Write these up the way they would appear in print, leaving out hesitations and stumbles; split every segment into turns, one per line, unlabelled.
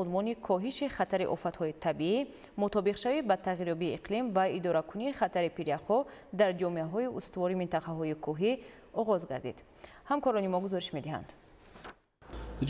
унвони коҳиши хатари офатҳои табиӣ, мутобиқшавӣ ба тағйирёбии иқлим ва идоракунии хатари пиряхҳо дар ҷомеаҳои устувори минтақаҳои кӯҳӣ оғоз гардид. Ҳамкорони мо гузориш медиҳанд.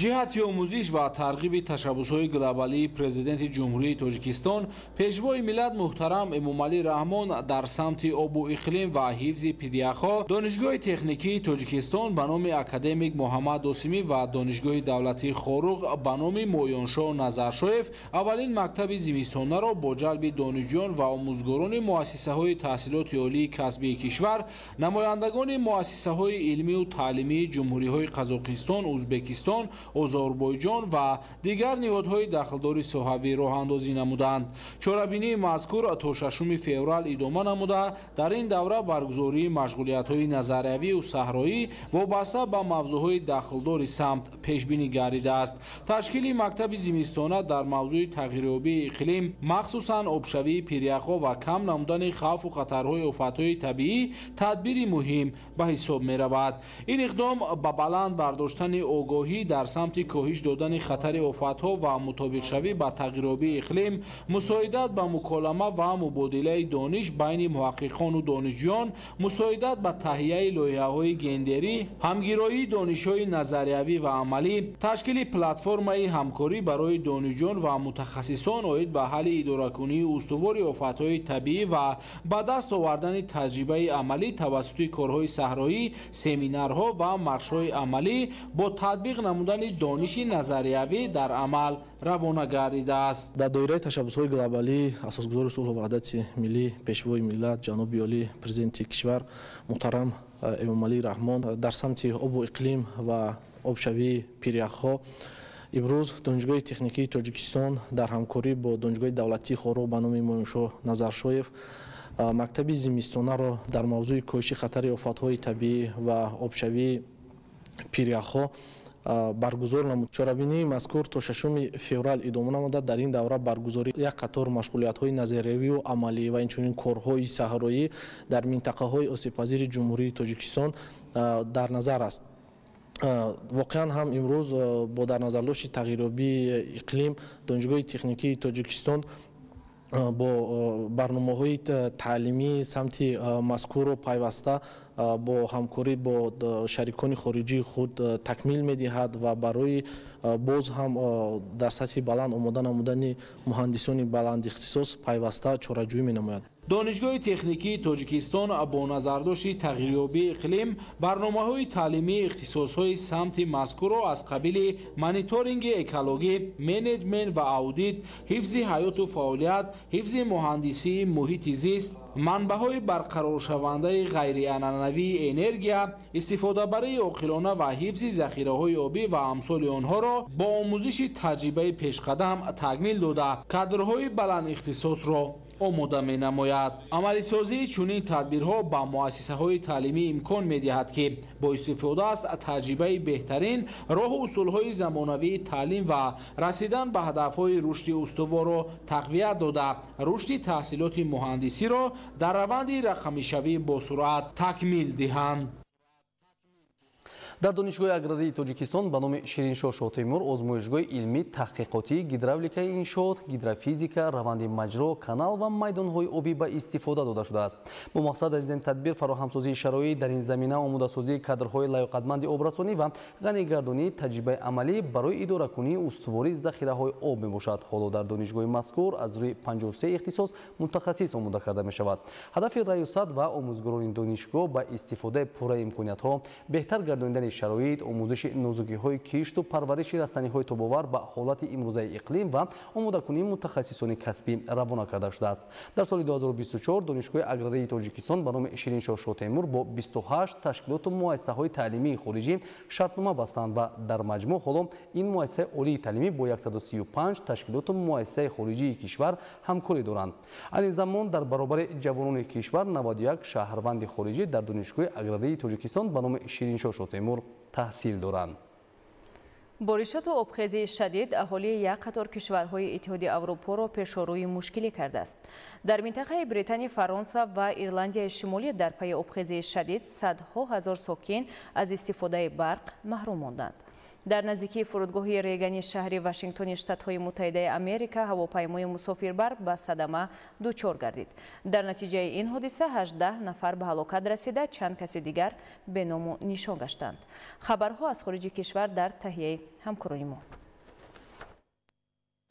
Ҷиҳати омӯзиш ва тарғиби ташаббусҳои глобалии Президенти Ҷумҳурии Тоҷикистон, Пешвои миллат муҳтарам Эмомалӣ Раҳмон дар самти обу иқлим ва ҳифзи пиряхҳо, Донишгоҳи техникии Тоҷикистон ба номи академик Муҳаммад Осимӣ ва Донишгоҳи давлатии Хоруғ ба номи Моёншоҳ Назаршоев аввалин мактаби зимистонаро бо ҷалби донишҷӯён ва омӯзгорони муассисаҳои таҳсилоти олии касбии кишвар, намояндагони муассисаҳои илмию таълимии ҷумҳуриҳои Қазоқистон, Ӯзбекистон, Озарбойҷон ва дигар ниҳодҳои дахлдори соҳавӣ роҳандозӣ намуданд. Чорабинии мазкур то 6 феврал идома намуда, дар ин давра баргузории машғулиятҳои назариявию саҳроӣ вобаста ба мавзӯъҳои дахлдори самт пешбинӣ гардидааст. Ташкили мактаби зимистона дар мавзӯи тағйирёбии иқлим, махсусан обшавии пиряхҳо ва кам намудани хавфу хатарҳои офатҳои табиӣ тадбири муҳим ба ҳисоб меравад. Ин иқдом ба баланд бардоштани огоҳӣ дар самти коҳиш додани хатари офатҳо ва мутобиқшавӣ ба тағйирёбии иқлим, мусоидат ба муколама ва мубодилаи дониш байни муҳаққиқону донишҷӯён, мусоидат ба таҳияи лоиҳаҳои гендерӣ, ҳамгироии донишҳои назариявӣ ва амалӣ, ташкили платформаи ҳамкорӣ барои донишҷӯён ва мутахассисон оид ба ҳалли идоракунии устувори офатҳои табиӣ ва ба даст овардани таҷрибаи амалӣ тавассути корҳои саҳроӣ, семинарҳо ва маршҳои амалӣ бо татбиқ намудани дониши назариявӣ дар амал равона гардидааст.
Дар доираи ташаббусҳои глобалӣ асосгузори сулҳу ваҳдати миллӣ, Пешвои миллат, ҷаноби олӣ, Президенти кишвар муҳтарам Эмомалӣ Раҳмон дар самти обу иқлим ва обшавии пиряхҳо имрӯз Донишгоҳи техникии Тоҷикистон дар ҳамкорӣ бо Донишгоҳи давлатии Хоруғ ба номи Моиншоҳ Назаршоев мактаби зимистонаро дар мавзӯи коҳиши хатари офатҳои табиӣ ва обшавии пиряхҳо баргузор намуд. Чорабинии мазкур то 6 феврал идома намуда, дар ин давра баргузории як қатор машғулиятҳои назариявию амалӣ ва инчунин корҳои саҳроӣ дар минтақаҳои осебпазири Ҷумҳурии Тоҷикистон дар назар аст. Воқеан ҳам имрӯз бо дар назардошти тағйирёбии иқлим Донишгоҳи техникии Тоҷикистон бо барномаҳои таълимии самти мазкурро пайваста бо ҳамкорӣ бо шарикони хориҷии худ такмил медиҳад ва барои боз ҳам дар сатҳи баланд омода намудани муҳандисони баландихтисос пайваста чораҷӯӣ менамояд.
Донишгоҳи техникии Тоҷикистон бо назардошти тағйирёбии иқлим барномаҳои таълимии ихтисосҳои самти мазкурро аз қабили мониторинги экологӣ, менеҷмент ва аудит, ҳифзи ҳаёту фаъолият, ҳифзи муҳандисии муҳити зист, манбаъҳои барқароршавандаи ғайрианъанавии энергия, истифодабарии оқилона ва ҳифзи захираҳои обӣ ва амсоли онҳоро бо омӯзиши таҷрибаи пешқадам такмил дода, кадрҳои баландихтисосро омода менамояд. Амалисозии чунин тадбирҳо ба муассисаҳои таълимӣ имкон медиҳад, ки бо истифода аз таҷрибаи беҳтарин роҳу усулҳои замонавии таълим ва расидан ба ҳадафҳои рушди устуворро тақвият дода, рушди таҳсилоти муҳандисиро дар раванди рақамишавӣ босуръат такмил диҳанд.
Дар Донишгоҳи аграрии Тоҷикистон ба номи Шириншоҳ Шоҳтемур озмоишгоҳи илмӣ таҳқиқотии гидравликаи иншоот, гидрофизика, раванди маҷро, канал ва майдонҳои обӣ ба истифода дода шудааст. Бо мақсад аз ин тадбир фароҳамсозии шароит дар ин замина, омодасозии кадрҳои лаёқатманди обрасонӣ ва ғанигардонии таҷрибаи амалӣ барои идоракунии устувории захираҳои об мебошад. Ҳоло дар донишгоҳи мазкур аз рӯи 53 ихтисос мутахассис омода карда мешавад. Ҳадафи раёсат ва омӯзгорони донишгоҳ ба истифодаи пурраи имкониятҳо, беҳтар гардонидани шароит, омӯзиши нозукиҳои кишту парвариши растаниҳои тобовар ба ҳолати имрӯзаи иқлим ва омодакунии мутахассисони касбӣ равона карда шудааст. Дар соли 2024 Донишгоҳи аграрии Тоҷикистон ба номи Шириншоҳ Шоҳтемур бо 28 ташкилоту муассисаҳои таълимии хориҷӣ шартнома бастанд ва дар маҷмӯъ ҳоло ин муассисаи олии таълимӣ бо 135 ташкилоту муассисаи хориҷии кишвар ҳамкорӣ доранд. Айни замон дар баробари ҷавонони кишвар 91 шаҳрванди хориҷӣ дар Донишгоҳи аграрии Тоҷикистон ба номи Шириншоҳ Шоҳтемур таҳсил доранд.
Боришоту обхезии шадид аҳолии як қатор кишварҳои Иттиҳоди Аврупоро пешорӯи мушкилӣ кардааст. Дар минтақаи Британия, Фаронса ва Ирландияи Шимолӣ дар пайи обхезии шадид садҳо ҳазор сокин аз истифодаи барқ маҳрум монданд. Дар наздикии фурудгоҳи Регани шаҳри Вашингтони Штатҳои Муттаҳидаи Америка ҳавопаймои мусофирбар ба садама дучор гардид. Дар натиҷаи ин ҳодиса 18 нафар ба ҳалокат расида, чанд каси дигар беному нишон гаштанд. Хабарҳо аз хориҷи кишвар дар таҳияи ҳамкорони мо.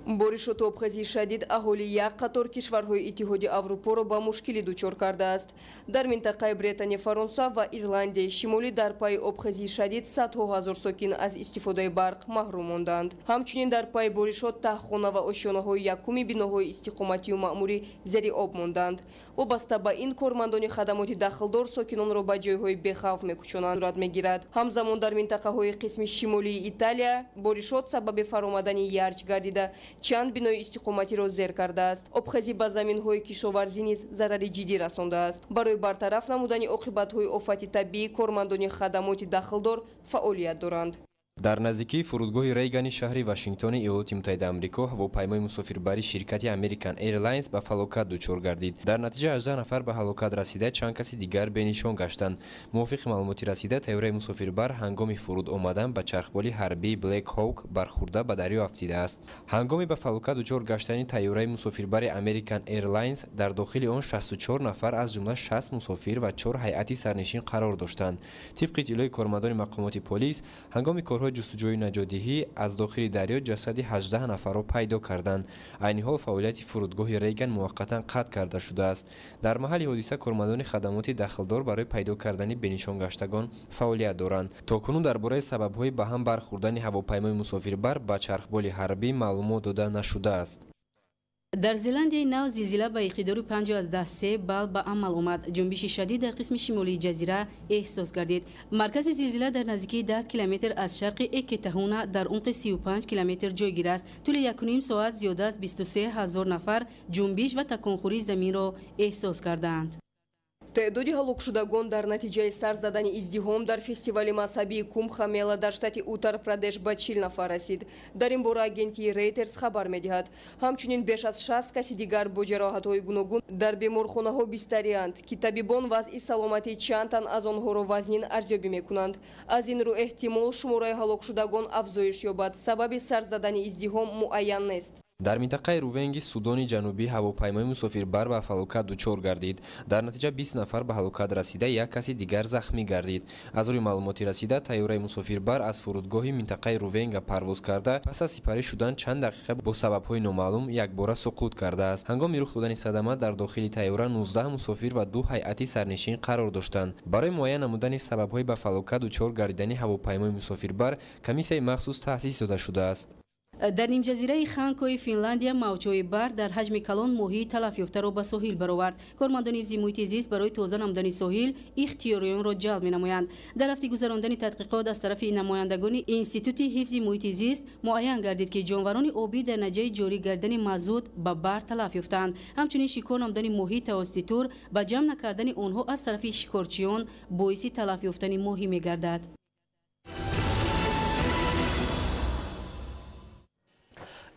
Боришоту обхезии шадид аҳолии як қатор кишварҳои Иттиҳоди Аврупоро ба мушкилӣ дучор кардааст. Дар минтақаи Бретани Фаронса ва Ирландияи Шимолӣ дар пайи обхезии шадид садҳо ҳазор сокин аз истифодаи барқ маҳрум монданд. Ҳамчунин дар пайи боришот таҳхона ва ошёнаҳои якуми биноҳои истиқоматию маъмурӣ зери об монданд. Вобаста ба ин, кормандони хадамоти дахлдор сокинонро ба ҷойҳои бехавф мекӯчонанд сурат мегирад. Ҳамзамон дар минтақаҳои қисми шимолии Италия боришот сабаби фаромадани ярч гардида, чанд бинои истиқоматиро зер кардааст. Обхезӣ ба заминҳои кишоварзӣ низ зарари ҷиддӣ расондааст. Барои бартараф намудани оқибатҳои офати табиӣ кормандони хадамоти дахлдор фаъолият доранд.
Дар наздикии фурудгоҳи Рейгани шаҳри Вашингтони Иёлоти Муттаҳидаи Амрико ҳавопаймои мусофирбари ширкати American Airlines ба фалокат дучор гардид. Дар натиҷа 18 нафар ба ҳалокат расида, чанд каси дигар бенишон гаштанд. Мувофиқи маълумоти расида, тайёраи мусофирбар ҳангоми фуруд омадан ба чархболи ҳарбии Black Hawk бархӯрда ба дарё афтидааст. Ҳангоми ба фалокат дучор гаштани тайёраи мусофирбари American Airlines дар дохили он 64 нафар, аз ҷумла 60 мусофир ва 4 ҳайати сарнишин қарор доштанд. Тибқи иттилои кормандони мақомоти полис, ҳангоми корҳои ҷустуҷӯи наҷотдиҳӣ аз дохили дарё ҷасади 18 нафарро пайдо карданд. Айни ҳол фаъолияти фурудгоҳи Рейган муваққатан қатъ карда шудааст. Дар маҳалли ҳодиса кормандони хадамоти дахлдор барои пайдо кардани бенишонгаштагон фаъолият доранд. То кунун дар бораи сабабҳои ба ҳам бархӯрдани ҳавопаймои мусофирбар ба чархболи ҳарбӣ маълумот дода нашудааст.
Дар Зеландияи Нав зилзила ба иқтидори 5,3 балл ба амал омад. Ҷунбиши шадид дар қисми шимолии ҷазира эҳсос гардид. Маркази зилзила дар наздикии 10 километр аз шарқи Экетахуна дар умқи 35 километр ҷойгир аст. Тӯли 1,5 соат зиёда аз 23 ҳазор нафар ҷунбиш ва таконхӯрии заминро эҳсос кардаанд.
Теъдоди ҳалокшудагон дар натиҷаи сар задани издиҳом дар фестивали мазҳабии Кумбха-Мела дар штати Утар-Прадеш ба 40 нафар расид. Дар ин бора агентии Рейтерс хабар медиҳад. Ҳамчунин беш аз 60 каси дигар бо ҷароҳатҳои гуногун дар беморхонаҳо бистарианд, ки табибон вазъи саломатии чанд тан аз онҳоро вазнин арзёбӣ мекунанд. Аз ин рӯ эҳтимол шумораи ҳалокшудагон афзоиш ёбад. Сабаби сар задани издиҳом муайян нест.
Дар минтақаи Рувенги Судони Ҷанубӣ ҳавопаймои мусофирбар ба фалокат дучор гардид. Дар натиҷа 20 нафар ба ҳалокат расида, як каси дигар захмӣ гардид. Аз рӯи маълумоти расида, тайёраи мусофирбар аз фурудгоҳи минтақаи Рувенга парвоз карда, пас аз сипарӣ шудан чанд дақиқа бо сабабҳои номаълум якбора суқут кардааст. Ҳангоми рух додани садама дар дохили тайёра 19 мусофир ва 2 ҳайати сарнишин қарор доштанд. Барои муайян намудани сабабҳои ба фалокат дучор гардидани ҳавопаймои мусофирбар комиссияи махсус таъсис дода шудааст.
Дар нимҷазираи Ханкои Финландия мавҷҳои бард дар ҳаҷми калон моҳии талафёфтаро ба соҳил баровард. Кормандони ҳифзи муҳити зист барои тоза намудани соҳил ихтиёриёнро ҷалб менамоянд. Дар рафти гузарондани тадқиқот аз тарафи намояндагони Институти ҳифзи муҳити зист муайян гардид, ки ҷонварони обӣ дар натиҷаи ҷорӣ гардани мазут ба бард талаф ёфтаанд. Ҳамчунин шикор намудани моҳӣ тавассути тур ба ҷамъ накардани онҳо аз тарафи шикорчиён боиси талаф ёфтани моҳӣ мегардад.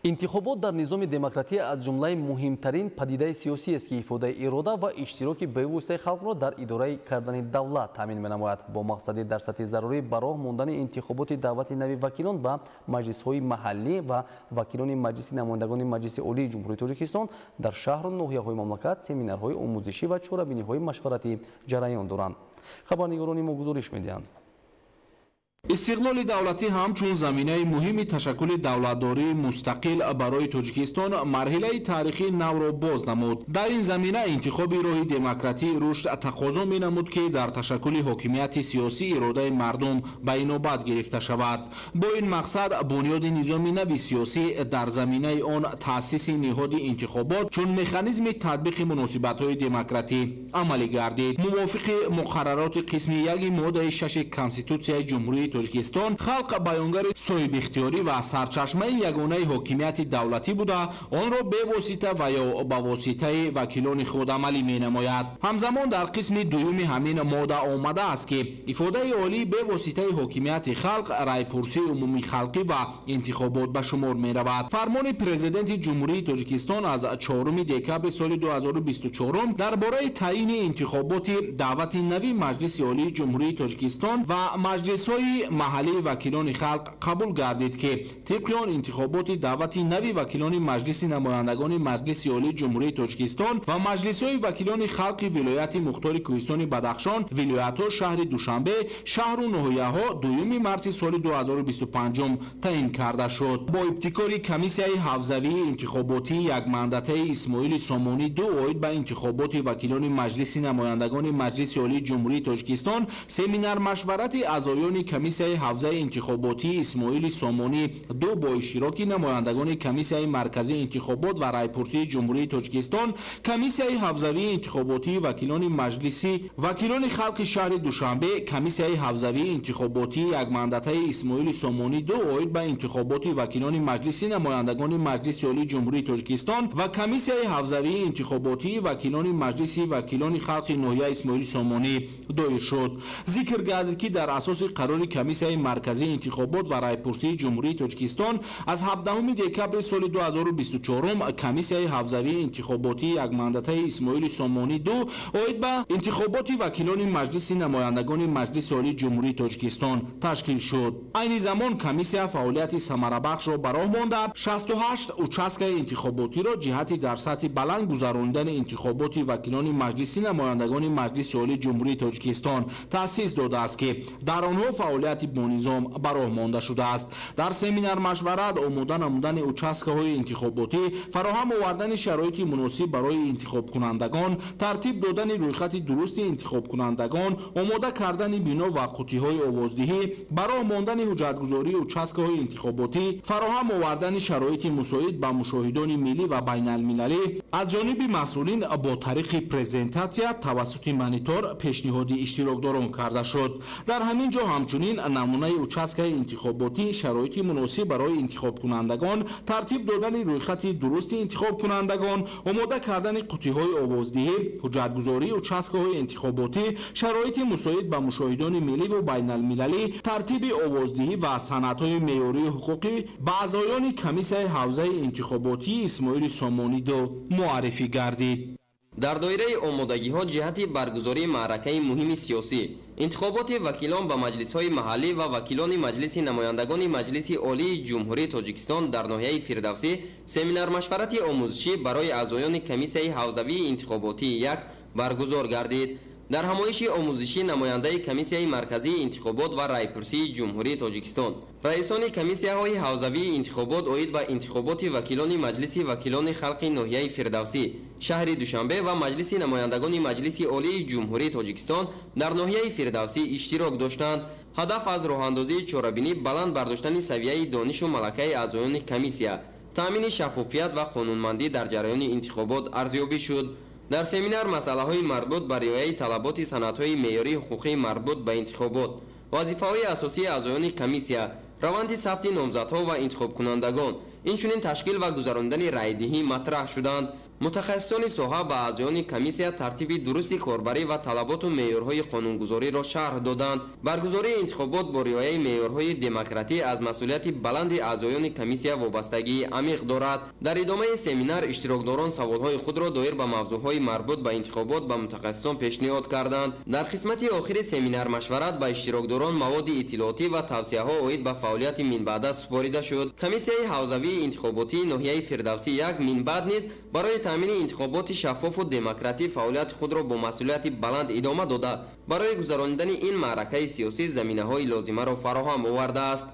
Интихобот дар низоми демократия аз ҷумлаи муҳимтарин падидаи сиёсӣ аст, ки ифодаи ирода ва иштироки бевоситаи халқро дар идораи кардани давлат таъмин менамояд. Бо мақсади дар сатҳи зарурӣ ба роҳ мондани интихоботи даъвати нави вакилон ба маҷлисҳои маҳаллӣ ва вакилони Маҷлиси намояндагони Маҷлиси Олии Ҷумҳурии Тоҷикистон дар шаҳру ноҳияҳои мамлакат семинарҳои омӯзишӣ ва чорабиниҳои машваратӣ ҷараён доранд. Хабарнигорони мо гузориш медиҳанд.
Истиқлоли давлатӣ ҳамчун заминаи муҳими ташаккули давлатдории мустақил барои Тоҷикистон марҳилаи таърихии навро боз намуд. Дар ин замина интихоби роҳи демократии рушд тақозо менамуд, ки дар ташаккули ҳокимияти сиёсӣ иродаи мардум ба инобат гирифта шавад. Бо ин мақсад бунёди низоми нави сиёсӣ дар заминаи он таъсиси ниҳоди интихобот чун механизми татбиқи муносибатҳои демократӣ амалӣ гардид. Мувофиқи муқаррароти қисми 1 моддаи 6 Конститутсияи Ҷумҳурии Тоҷикистон, халқ баёнгари соҳибихтиёрӣ ва сарчашмаи ягонаи ҳокимияти давлатӣ буда, онро бевосита ва ё ба воситаи вакилони худ амалӣ менамояд. Ҳамзамон дар қисми дуюми ҳамин модда омадааст, ки ифодаи олии бевоситаи ҳокимияти халқ райпурсии умумихалқӣ ва интихобот ба шумор меравад. Фармони Президенти Ҷумҳурии Тоҷикистон аз 4 декабри соли 2024 дар бораи таъйини интихоботи даъвати нави Маҷлиси Олии Ҷумҳурии Тоҷикистон ва маҷлисҳои маҳаллии вакилони халқ қабул гардид, ки тибқи он интихоботи даъвати нави вакилони Маҷлиси намояндагони Маҷлиси Олии Ҷумҳурии Тоҷикистон ва маҷлисҳои вакилони халқи вилояти Мухтори Кӯҳистони Бадахшон, вилоятҳо, шаҳри Душанбе, шаҳру ноҳияҳо 2 марти соли 2025 таъин карда шуд. Бо ибтикори комиссияи ҳавзавии интихоботии якмандатаи Исмоили Сомонӣ 2 оид ба интихоботи вакилони Маҷлиси намояндагони Маҷлиси Олии Ҷумҳурии Тоҷикистон семинар-машварати аъзоёни комиссияи ҳавзаи интихоботии Исмоили Сомонӣ 2 бо иштироки намояндагони Комиссияи марказии интихобот ва райпурсии Ҷумҳурии Тоҷикистон, комиссияи ҳавзавии интихоботии вакилони маҷлиси вакилони халқи шаҳри Душанбе, комиссияи ҳавзавии интихоботии якмандатаи Исмоили Сомонӣ 2 оид ба интихоботи вакилони Маҷлиси намояндагони Маҷлиси Олии Ҷумҳурии Тоҷикистон ва комиссияи ҳавзавии интихоботии вакилони Маҷлиси вакилони халқи ноҳияи Исмоили Сомонӣ доир шуд. Зикр гардид, ки дар асоси қарори Комиссияи марказии интихобот ва райпурсии Ҷумҳурии Тоҷикистон аз 17 декабри соли 2024 комиссияи ҳавзавии интихоботии якмандатаи Исмоили Сомонӣ 2 оид ба интихоботи вакилони Маҷлиси намояндагони Маҷлиси Олии Ҷумҳурии Тоҷикистон ташкил шуд. Айни замон комиссия фаъолияти самарабахшро ба роҳ монда, 68 участкаи интихоботиро ҷиҳати дар сатҳи баланд гузаронидани интихоботи вакилони Маҷлиси намояндагони Маҷлиси Олии Ҷумҳурии Тоҷикистон таъсис додааст, ки дар онҳо фаъолияти бонизом ба роҳ монда шудааст. Дар семинар-машварат омода намудани участкаҳои интихоботӣ, фароҳам овардани шароити муносиб барои интихобкунандагон, тартиб додани рӯйхати дурусти интихобкунандагон, омода кардани бино ва қутиҳои овоздиҳӣ, ба роҳ мондани ҳуҷҷатгузории участкаҳои интихоботӣ, фароҳам овардани шароити мусоид ба мушоҳидони миллӣ ва байналмилалӣ аз ҷониби масъулин бо тариқи презентатсия тавассути монитор пешниҳоди иштирокдорон карда шуд. Дар ҳамин ҷо ҳамчунин намунаи участкаи интихоботӣ, шароити муносиб барои интихобкунандагон, тартиб додани рӯйхати дурусти интихобкунандагон, омода кардани қутиҳои овоздиҳӣ, ҳуҷҷатгузории участкаҳои интихоботӣ, шароити мусоид ба мушоҳидони миллӣ ва байналмилалӣ, тартиби овоздиҳӣ ва санадҳои меъёрии ҳуқуқӣ ба аъзоёни комиссияи ҳавзаи интихоботии Исмоили Сомонӣ 2 муаррифӣ гардид.
Дар доираи омодагиҳо ҷиҳати баргузории маъракаи муҳими сиёсӣ, интихоботи вакилон ба маҷлисҳои маҳаллӣ ва вакилони Маҷлиси намояндагони Маҷлиси Олии Ҷумҳурии Тоҷикистон дар ноҳияи Фирдавсӣ семинар-машварати омӯзишӣ барои аъзоёни комиссияи ҳавзавии интихоботии 1 баргузор гардид. Дар ҳамоиши омӯзишӣ намояндаи Комиссияи марказии интихобот ва райпурсии Ҷумҳурии Тоҷикистон, раисони комиссияҳои ҳавзавии интихобот оид ба интихоботи вакилони Маҷлиси вакилони халқи ноҳияи Фирдавсӣ, шаҳри Душанбе ва Маҷлиси намояндагони Маҷлиси Олии Ҷумҳурии Тоҷикистон дар ноҳияи Фирдавсӣ иштирок доштанд. Ҳадаф аз роҳандозии чорабинӣ баланд бардоштани савияи донишу малакаи аъзоёни комиссия, таъмини шаффофият ва қонунмандӣ дар ҷараёни интихобот арзёбӣ шуд. Дар семинар масъалаҳои марбут ба риояи талаботи санадҳои меъёрии ҳуқуқии марбут ба интихобот, вазифаҳои асосии аъзоёни комиссия, раванди сабти номзадҳо ва интихобкунандагон, инчунин ташкил ва гузарондани райдиҳӣ матраҳ шуданд. Мутахассисони соҳа ба аъзоёни комиссия тартиби дурусти корбарӣ ва талаботу меъёрҳои қонунгузориро шарҳ доданд. Баргузории интихобот бо риояи меъёрҳои демократӣ аз масъулияти баланди аъзоёни комиссия вобастагии амиқ дорад. Дар идомаи семинар иштирокдорон саволҳои худро доир ба мавзӯъҳои марбут ба интихобот ба мутахассисон пешниҳод карданд. Дар қисмати охири семинар-машварат ба иштирокдорон маводи иттилоотӣ ва тавсияҳо оид ба фаъолияти минбаъда супорида шуд. Комиссияи ҳавзавии интихоботии ноҳияи Фирдавсӣ 1 минбаъд низ барои таъмини интихоботи шаффофу демократӣ фаъолияти худро бо масъулияти баланд идома дода, барои гузаронидани ин маъракаи сиёсӣ заминаҳои лозимаро фароҳам овардааст.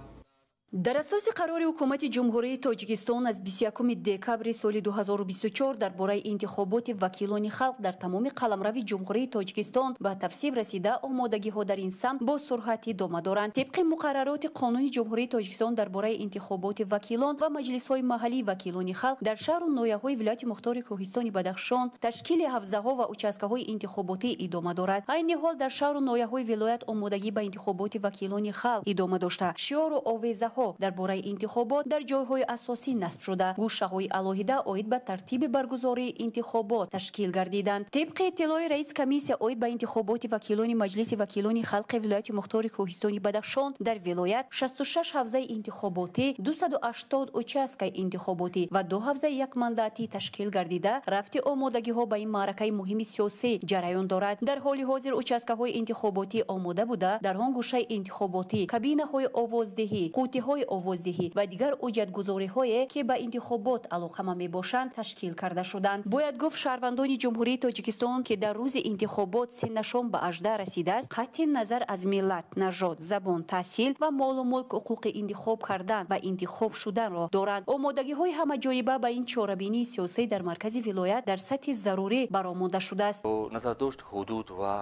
Дар асоси қарори Ҳукумати Ҷумҳурии Тоҷикистон аз 21 декабри соли 2024 дар бораи интихоботи вакилони халқ дар тамоми қаламрави Ҷумҳурии Тоҷикистон ба тасвиб расида, омодагиҳо дар ин самт бо суръат идома доранд. Тибқи муқаррароти Қонуни Ҷумҳурии Тоҷикистон дар бораи интихоботи вакилон ва маҷлисҳои маҳаллии вакилони халқ дар шаҳру ноҳияҳои вилояти Мухтори Кӯҳистони Бадахшон ташкили ҳавзаҳо ва участкаҳои интихоботӣ идома дорад. Айни ҳол дар шаҳру ноҳияҳои вилоят омодагӣ ба интихоботи вакилони халқ идома дошта, шиору овезаҳо навиштаҳо дар бораи интихобот дар ҷойҳои асосӣ насб шуда, гӯшаҳои алоҳида оид ба тартиби баргузории интихобот ташкил гардиданд. Тибқи иттилои раис комиссия оид ба интихоботи вакилони Маҷлиси вакилони халқи вилояти мухтори Кӯҳистони Бадахшон дар вилоят 66 ҳавзаи интихоботӣ, 280 участкаи интихоботӣ ва 2 ҳавзаи якмандатӣ ташкил гардида, рафти омодагиҳо ба ин маъракаи муҳими сиёсӣ ҷараён дорад. Дар ҳоли ҳозир участкаҳои интихоботӣ омода буда, дар он гӯшаи интихоботӣ кабинаҳои овоздиҳӣ, қуттиҳои овоздиҳӣ ва дигар ҳуҷҷатгузориҳое, ки ба интихобот алоқаманд мебошанд, ташкил карда шуданд. Бояд гуфт, шаҳрвандони Ҷумҳурии Тоҷикистон, ки дар рӯзи интихобот синнашон ба 18 расидааст, қатъи назар аз миллат, нажод, забон, таҳсил ва молу мулк ҳуқуқи интихоб кардан ва интихоб шуданро доранд. Омодагиҳои ҳамаҷониба ба ин чорабинии сиёсӣ дар маркази вилоят дар сатҳи зарурӣ баромонда шудааст.
Бо назардошт ҳудуд ва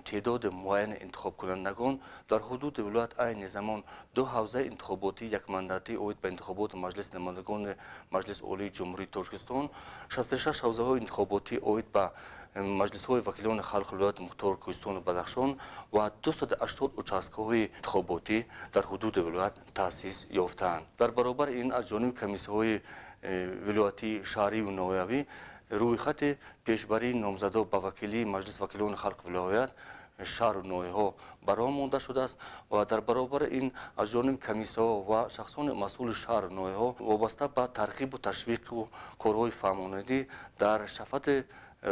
теъдоди муайяни интихобкунандагон дар ҳудуди вилоят айни замон 2 ҳавзаи интихоботии якмандатӣ оид ба интихоботи Маҷлиси намояндагони Маҷлиси Олии Ҷумҳурии Тоҷикистон, 66 ҳавзаҳои интихоботӣ оид ба маҷлисҳои вакилони халқи вилояти мухтори Кӯҳистону Бадахшон ва 280 участкаҳои интихоботӣ дар ҳудуди вилоят таъсис ёфтаанд. Дар баробари ин аз ҷониби комиссияҳои вилоятӣ, шаҳриву ноҳиявӣ рӯйхати пешбарии номзадо ба вакилии Маҷлиси вакилони халқи вилоят, шаҳру ноҳияҳо бароҳ монда шудааст ва дар баробари ин аз ҷониби комиссияҳо ва шахсони масъули шаҳру ноҳияҳо вобаста ба тарғибу ташвиқу корҳои фаҳмонидӣ дар шафати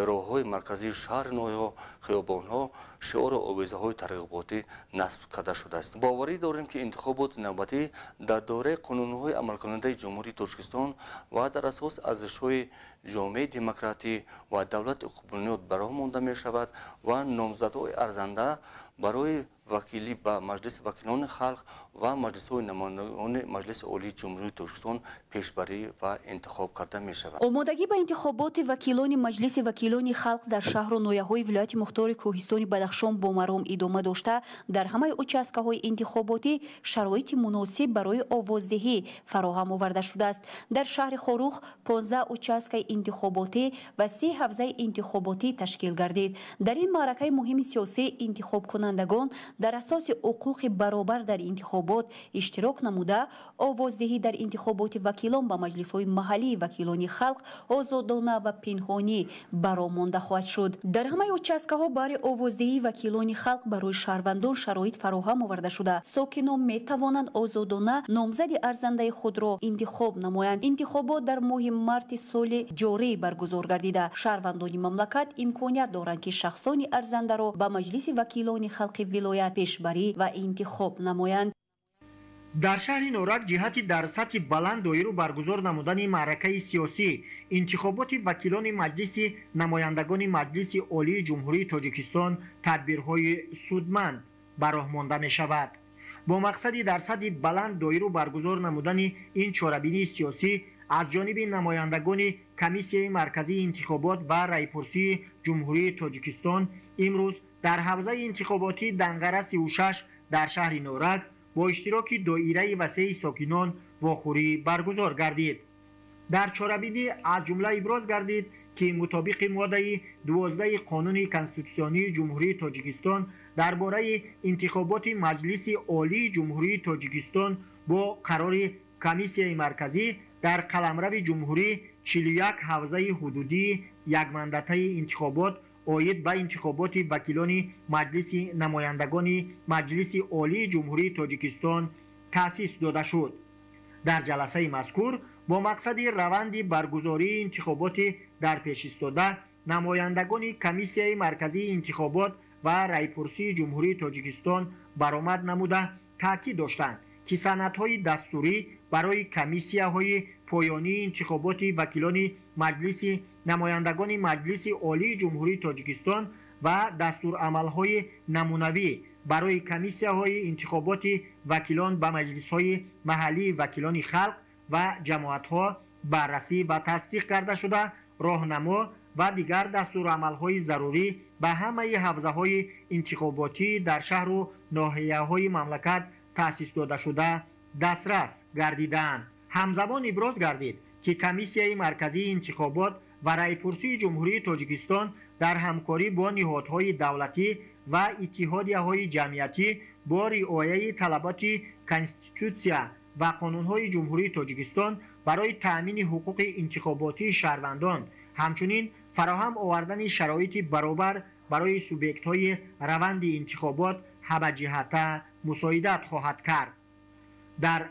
роҳҳои марказии шаҳри ноҳияҳо, хиёбонҳо шиору овезаҳои тарғиботӣ насб карда шудааст. Боварӣ дорем, ки интихоботи навбатӣ дар доираи қонунҳои амалкунандаи Ҷумҳурии Тоҷикистон ва дар асоси арзишҳои ҷомеаи демократӣ ва давлати ҳуқуқбунёд бароҳ монда мешавад ва номзадҳои арзанда барои вакилӣ ба Маҷлиси вакилони халқ ва маҷлисҳои намояндагони Маҷлиси Олии Ҷумҳурии Тоҷикистон пешбарӣ ва интихоб карда мешавад.
Омодагӣ ба интихоботи вакилони Маҷлиси вакилони халқ дар шаҳру ноҳияҳои вилояти мухтори Кӯҳистони Бадахшон бо маром идома дошта, дар ҳамаи участкаҳои интихоботӣ шароити муносиб барои овоздиҳӣ фароҳам оварда шудааст. Дар шаҳри Хоруғ 15 участкаи интихоботӣ ва 3 ҳавзаи интихоботӣ ташкил гардид. Дар ин маъракаи муҳими сиёсӣ интихобкунандагон дар асоси ҳуқуқи баробар дар интихобот иштирок намуда, овоздиҳӣ дар интихоботи вакилон ба маҷлисҳои маҳаллии вакилони халқ озодона ва пинҳонӣ бароҳ монда хоҳад шуд. Дар ҳамаи участкаҳо баҳри овоздиҳии вакилони халқ барои шаҳрвандон шароит фароҳам оварда шуда, сокинон метавонанд озодона номзади арзандаи худро интихоб намоянд. Интихобот дар моҳи марти соли ҷорӣ баргузор гардида, шаҳрвандони мамлакат имконият доранд, ки шахсони арзандаро ба Маҷлиси вакилони халқи вилоят пешбарӣ ва интихоб намоянд.
Дар шаҳри Норак ҷиҳати дар сатҳи баланд доиру баргузор намудани маъракаи сиёсӣ интихоботи вакилони Маҷлиси намояндагони Маҷлиси Олии Ҷумҳурии Тоҷикистон тадбирҳои судманд бароҳ монда мешавад. Бо мақсади дар сатҳи баланд доиру баргузор намудани ин чорабинии сиёсӣ аз ҷониби намояндагони Комиссияи марказии интихобот ва раъйпурсии Ҷумҳурии Тоҷикистон имрӯз дар ҳавзаи интихоботии Данғара 36 дар шаҳри Норак бо иштироки доираи васеи сокинон вохӯрӣ баргузор гардид. Дар чорабинӣ аз ҷумла иброз гардид, ки мутобиқи моддаи 12 қонуни конститутсионии Ҷумҳурии Тоҷикистон дар бораи интихоботи Маҷлиси Олии Ҷумҳурии Тоҷикистон бо қарори Комиссияи марказӣ дар қаламрави ҷумҳурӣ 41 ҳавзаи ҳудудии якмандатаи интихобот оид ба интихоботи вакилони Маҷлиси намояндагони Маҷлиси Олии Ҷумҳурии Тоҷикистон таъсис дода шуд. Дар ҷаласаи мазкур бо мақсади раванди баргузории интихоботи дар пеш истода намояндагони Комиссияи марказии интихобот ва раъйпурсии Ҷумҳурии Тоҷикистон баромад намуда таъкид доштанд, ки санадҳои дастурӣ барои комиссияҳои поёнии интихоботи вакилони Маҷлиси намояндагони Маҷлиси Олии Ҷумҳурии Тоҷикистон ва дастурамалҳои намунавӣ барои комиссияҳои интихоботи вакилон ба маҷлисҳои маҳаллии вакилони халқ ва ҷамоатҳо баррасӣ ва тасдиқ карда шуда, роҳнамо ва дигар дастурамалҳои зарурӣ ба ҳамаи ҳавзаҳои интихоботӣ дар шаҳру ноҳияҳои мамлакат таъсис додашуда дастрас гардидаанд. Ҳамзамон иброз гардид, ки Комиссияи марказии интихобот ва раъйпурсии Ҷумҳурии Тоҷикистон дар ҳамкорӣ бо ниҳодҳои давлатӣ ва иттиҳодияҳои ҷамъиятӣ бо риояи талаботи конститутсия ва қонунҳои Ҷумҳурии Тоҷикистон барои таъмини ҳуқуқи интихоботии шаҳрвандон, ҳамчунин фароҳам овардани шароити баробар барои субъектҳои раванди интихобот ҳамаҷиҳата мусоидат хоҳад кард. Дар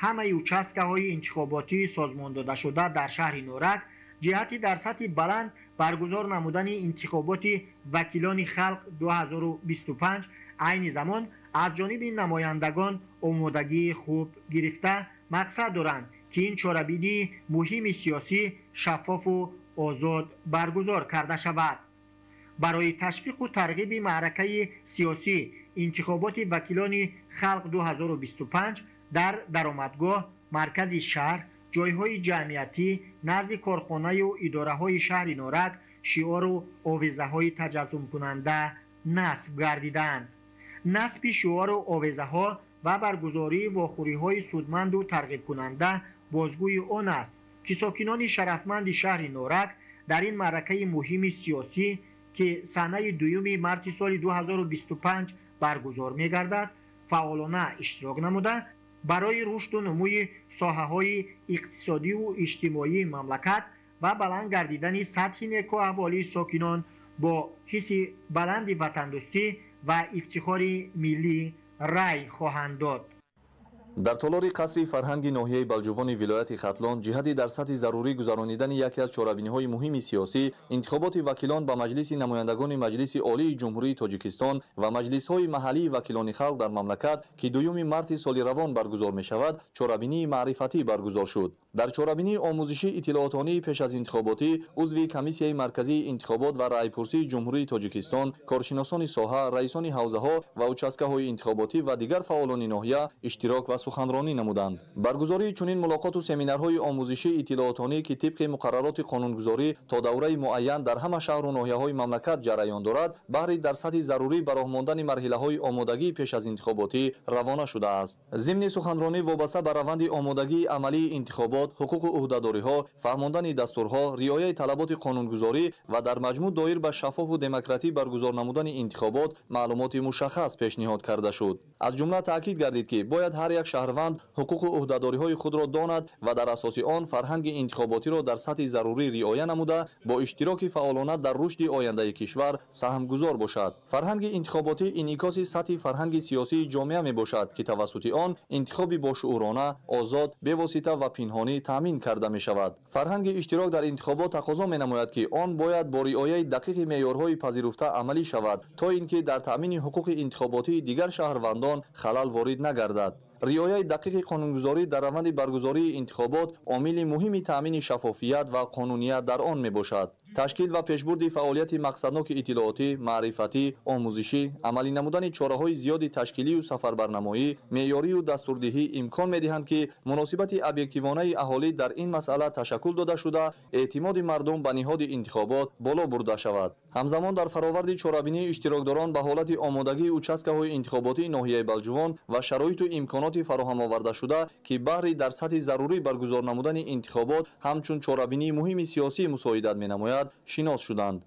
ҳамаи участкаҳои интихоботии созмондодашуда дар шаҳри Норак ҷиҳати дар сатҳи баланд баргузор намудани интихоботи вакилони халқ 2025 айни замон аз ҷониби намояндагон омодагии хуб гирифта мақсад доранд, ки ин чорабинии муҳими сиёсӣ шаффофу озод баргузор карда шавад. Барои ташвиқу тарғиби маъракаи сиёсӣ интихоботи вакилони халқ 2025 дар даромадгоҳ, маркази шаҳр, ҷойҳои ҷамъиятӣ, назди корхонаю идораҳои шаҳри Норак шиору овезаҳои таҷассумкунанда насб гардиданд. Насби шиору овезаҳо ва баргузории вохӯриҳои судманду тарғибкунанда бозгӯи он аст, ки сокинони шарафманди шаҳри Норак дар ин маъракаи муҳими сиёсӣ, ки санаи 2 марти соли 2025 баргузор мегардад, фаъолона иштирок намуда барои рушду нумӯи соҳаҳои иқтисодиву иҷтимоии мамлакат ва баланд гардидани сатҳи некӯаҳволии сокинон бо ҳисси баланди ватандӯстӣ ва ифтихори миллӣ рай хоҳанд дод.
Дар толори қасри фарҳанги ноҳияи Балҷувони вилояти Хатлон ҷиҳати дар сатҳи зарурӣ гузаронидани яке аз чорабиниҳои муҳими сиёсӣ интихоботи вакилон ба Маҷлиси намояндагони Маҷлиси Олии Ҷумҳурии Тоҷикистон ва маҷлисҳои маҳаллии вакилони халқ дар мамлакат, ки 2 марти соли равон баргузор мешавад, чорабинии маърифатӣ баргузор шуд. Дар чорабинии омӯзишӣ иттилоотонии пеш аз интихоботӣ узви Комиссияи марказии интихобот ва раъйпурсии Ҷумҳурии Тоҷикистон, коршиносони соҳа, раисони ҳавзаҳо ва участкаҳои интихоботӣ ва дигар фаъолони ноҳия иштирок ва суханронӣ намуданд. Баргузории чунин мулоқоту семинарҳои омӯзишӣ иттилоотонӣ, ки тибқи муқаррароти қонунгузорӣ то давраи муайян дар ҳама шаҳру ноҳияҳои мамлакат ҷараён дорад, баҳри дар сатҳи зарурӣ ба роҳ мондани марҳилаҳои омодагии пеш аз интихоботӣ равона шудааст. Зимни суханронӣ вобаста ба раванди омодагии амалии интихобот, ҳуқуқу ӯҳдадориҳо, фаҳмондани дастурҳо, риояи талаботи қонунгузорӣ ва дар маҷмӯъ доир ба шаффофу демократӣ баргузор намудани интихобот маълумоти мушаххас пешниҳод карда шуд. Аз ҷумла таъкид гардид, ки бояд ҳар як шаҳрванд ҳуқуқу ӯҳдадориҳои худро донад ва дар асоси он фарҳанги интихоботиро дар сатҳи зарурӣ риоя намуда бо иштироки фаъолона дар рушди ояндаи кишвар саҳмгузор бошад. Фарҳанги интихоботӣ инъикоси сатҳи фарҳанги сиёсии ҷомеа мебошад, ки тавассути он интихоби бошуурона, озод, бевосита ва пинҳонӣ таъмин карда мешавад. Фарҳанги иштирок дар интихобот тақозо менамояд, ки он бояд бо риояи дақиқи меъёрҳои пазируфта амалӣ шавад, то ин ки дар таъмини ҳуқуқи интихоботии дигар шаҳрвандон халал ворид нагардад. Риояи дақиқи қонунгузорӣ дар раванди баргузории интихобот омили муҳими таъмини шаффофият ва қонуният дар он мебошад. Ташкил ва пешбурди фаъолияти мақсадноки иттилоотӣ, маърифатӣ, омӯзишӣ, амалӣ намудани чораҳои зиёди ташкилию сафарбарнамоӣ, меъёрию дастурдиҳӣ имкон медиҳанд, ки муносибати объективонаи аҳолӣ дар ин масъала ташаккул дода шуда, эътимоди мардум ба ниҳоди интихобот боло бурда шавад. Ҳамзамон дар фароварди чорабинии иштирокдорон ба ҳолати омодагии участкаҳои интихоботии ноҳияи Балҷувон ва шароиту имконоти фароҳам овардашуда, ки баҳри дар сатҳи зарурӣ баргузор намудани интихобот ҳамчун чорабинии муҳими сиёсӣ мусоидат менамояд, шинос шуданд.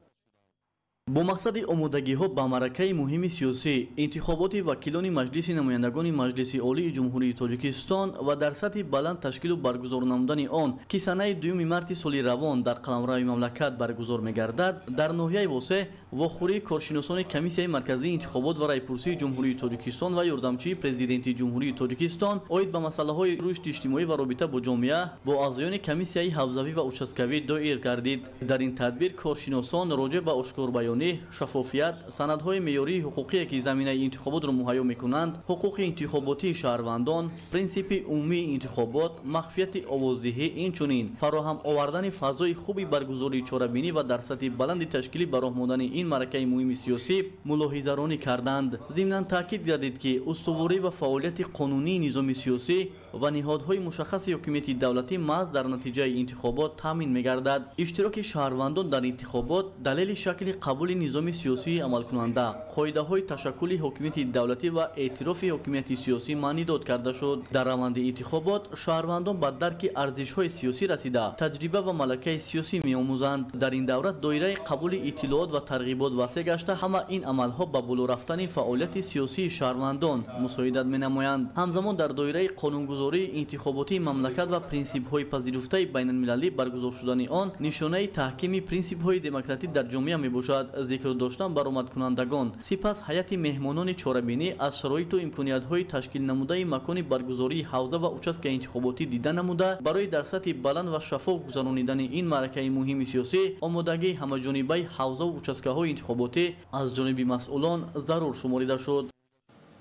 Бо мақсади омодагиҳо ба маъракаи муҳими сиёсӣ интихоботи вакилони Маҷлиси намояндагони Маҷлиси Олии Ҷумҳурии Тоҷикистон ва дар сатҳи баланд ташкилу баргузор намудани он, ки санаи 2 марти соли равон дар қаламрави мамлакат баргузор мегардад, дар ноҳияи Восеъ вохӯрии коршиносони Комиссияи марказии интихобот ва раъйпурсии Ҷумҳурии Тоҷикистон ва ёрдамчии президенти Ҷумҳурии Тоҷикистон оид ба масъалаҳои рушди иҷтимоӣ ва робита бо ҷомеа бо аъзоёни комиссияи ҳавзавӣ ва участкавӣ доир гардид. Дар ин тадбир коршиносон роҷеъ ба ошкорбаёнӣ, шаффофият, санадҳои меъёрии ҳуқуқие, ки заминаи интихоботро муҳайё мекунанд, ҳуқуқи интихоботии шаҳрвандон, принсипи умумии интихобот, махфияти овоздиҳӣ, инчунин фароҳам овардани фазои хуби баргузории чорабинӣ ва дар сатҳи баланди ташкилӣ ба роҳ мондани ин маъракаи муҳими сиёсӣ мулоҳизаронӣ карданд. Зимнан таъкид гардид, ки устуворӣ ва фаъолияти қонунии низоми сиёсӣ ва ниҳодҳои мушаххаси ҳокимияти давлатӣ маҳз дар натиҷаи интихобот таъмин мегардад. Иштироки шаҳрвандон дар интихобот далели шакли қабули низоми сиёсии амалкунанда, қоидаҳои ташаккули ҳокимияти давлатӣ ва эътирофи ҳокимияти сиёсӣ маънидод карда шуд. Дар раванди интихобот шаҳрвандон ба дарки арзишҳои сиёсӣ расида, таҷриба ва малакаи сиёсӣ меомӯзанд. Дар ин давра доираи қабули иттилоот ва тарғибот васеъ гашта, ҳама ин амалҳо ба боло рафтани фаъолияти сиёсии шаҳрвандон мусоидат менамоянд. Ҳамзамон дар доираи қонунгузорӣ қонунгузории интихоботии мамлакат ва принсипҳои пазируфтаи байналмилалӣ баргузор шудани он нишонаи таҳкими принсипҳои демократӣ дар ҷомеа мебошад, зикр доштан баромадкунандагон. Сипас ҳайати меҳмонони чорабинӣ аз шароиту имкониятҳои ташкил намудаи макони баргузории ҳавза ва участкаи интихоботӣ дида намуда, барои дар сатҳи баланд ва шаффоф гузаронидани ин маъракаи муҳими сиёсӣ омодагии ҳамаҷонибаи ҳавзаву участкаҳои интихоботӣ аз ҷониби масъулон зарур шуморида шуд.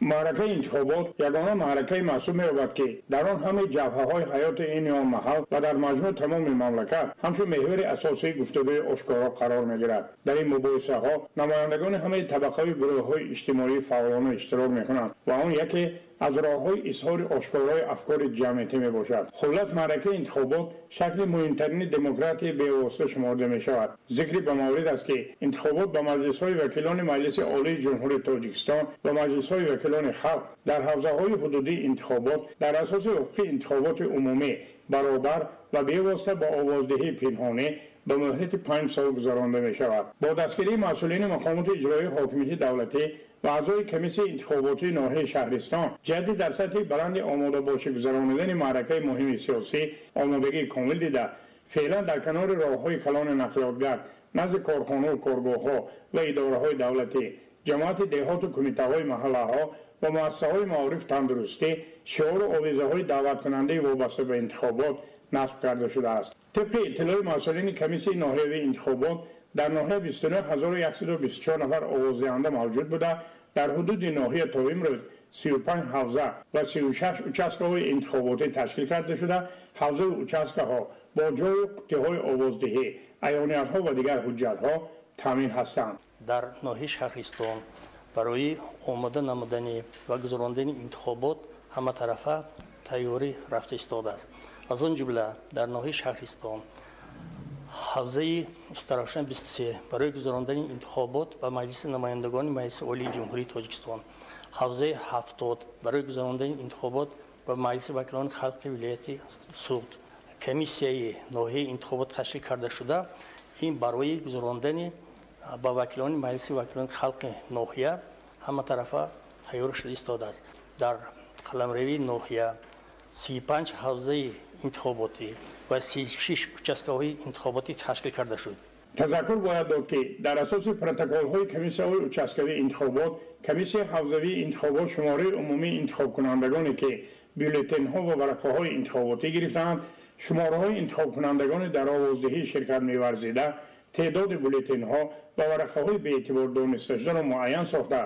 Маъракаи интихобот ягона маъракаи маҳсуб меёбад, ки дар он ҳамаи ҷабҳаҳои ҳаёти ин ё маҳал ва дар маҷмӯъ тамоми мамлакат ҳамчун меҳвари асосии гуфтугӯи ошкоро қарор мегирад. Дар ин мубоҳисаҳо намояндагони ҳамаи табақаҳои гурӯҳҳои иҷтимоӣ фаъолона иштирок мекунанд ва он яке аз роҳҳои изҳори ошкорои афкори ҷамъиятӣ мебошад. Хуллас, маъракаи интихобот шакли муҳимтарини демократияи бевосита шуморда мешавад. Зикри ба маврид аст, ки интихобот ба маҷлисҳои вакилони Маҷлиси Олии Ҷумҳурии Тоҷикистон ва маҷлисҳои вакилони халқ дар ҳавзаҳои ҳудудии интихобот дар асоси ҳуқуқи интихоботи умумӣ баробар ва бевосита бо овоздиҳии пинҳонӣ ба муҳлати 5 сол гузаронда мешавад. Бо дастгирии масъулини мақомоти иҷроии ҳокимияти давлатӣ ва аъзои комиссияи интихоботии ноҳияи шаҳристон ҷиҳати дар сатҳи баланди омодабошӣ гузаронидани маъракаи муҳими сиёсӣ омодагии комил дида, феълан дар канори роҳҳои калони нақлиётгард, назди корхонаву коргоҳҳо ва идораҳои давлатӣ, ҷамоати деҳоту кумитаҳои маҳаллаҳо ва муассисаҳои маориф тандурустӣ шиору овезаҳои даъваткунандаи вобаста ба интихобот насб карда шудааст. Тибқи иттилои масъулини комиссияи ноҳиявии интихобот, дар ноҳия 29124 нафар овоздиҳанда мавҷуд буда, дар ҳудуди ноҳия то имрӯз 35 ҳавза ва 36 участкаҳои интихоботӣ ташкил карда шуда, ҳавзаю участкаҳо бо ҷою қуттиҳои овоздиҳӣ, аёниятҳо ва дигар ҳуҷҷатҳо таъмин ҳастанд.
Дар ноҳияи шаҳристон барои омода намудани ва гузарондани интихобот ҳаматарафа тайёрӣ рафта истодааст. Аз он ҷумла дар ноҳияи шаҳристон ҳавзаи Истаравшан 23 барои гузарондани интихобот ба Маҷлиси намояндагони Маҷлиси Олии Ҷумҳурии Тоҷикистон, ҳавзаи 70 барои гузарондани интихобот ба Маҷлиси вакилони халқи вилояти Суғд. Комиссияи ноҳияи интихобот ташкил карда шуда, ин барои гузарондани ба вакилони Маҷлиси вакилони халқи ноҳия ҳаматарафа тайёр шуда истодааст. Дар қаламравии ноҳия 35 ҳавзаи интихоботӣ ва 36 участкаҳои интихоботӣ ташкил карда шуд.
Тазаккур бояд дод, ки дар асоси протоколҳои комиссияҳои участкавии интихобот, комиссияи ҳавзавии интихобот шумораи умумии интихобкунандагоне, ки бюллетенҳо ва варақаҳои интихоботӣ гирифтаанд, шумораҳои интихобкунандагони дар овоздиҳӣ ширкат меварзида, теъдоди бюллетенҳо ва варақаҳои беэътибор донисташударо муайян сохта,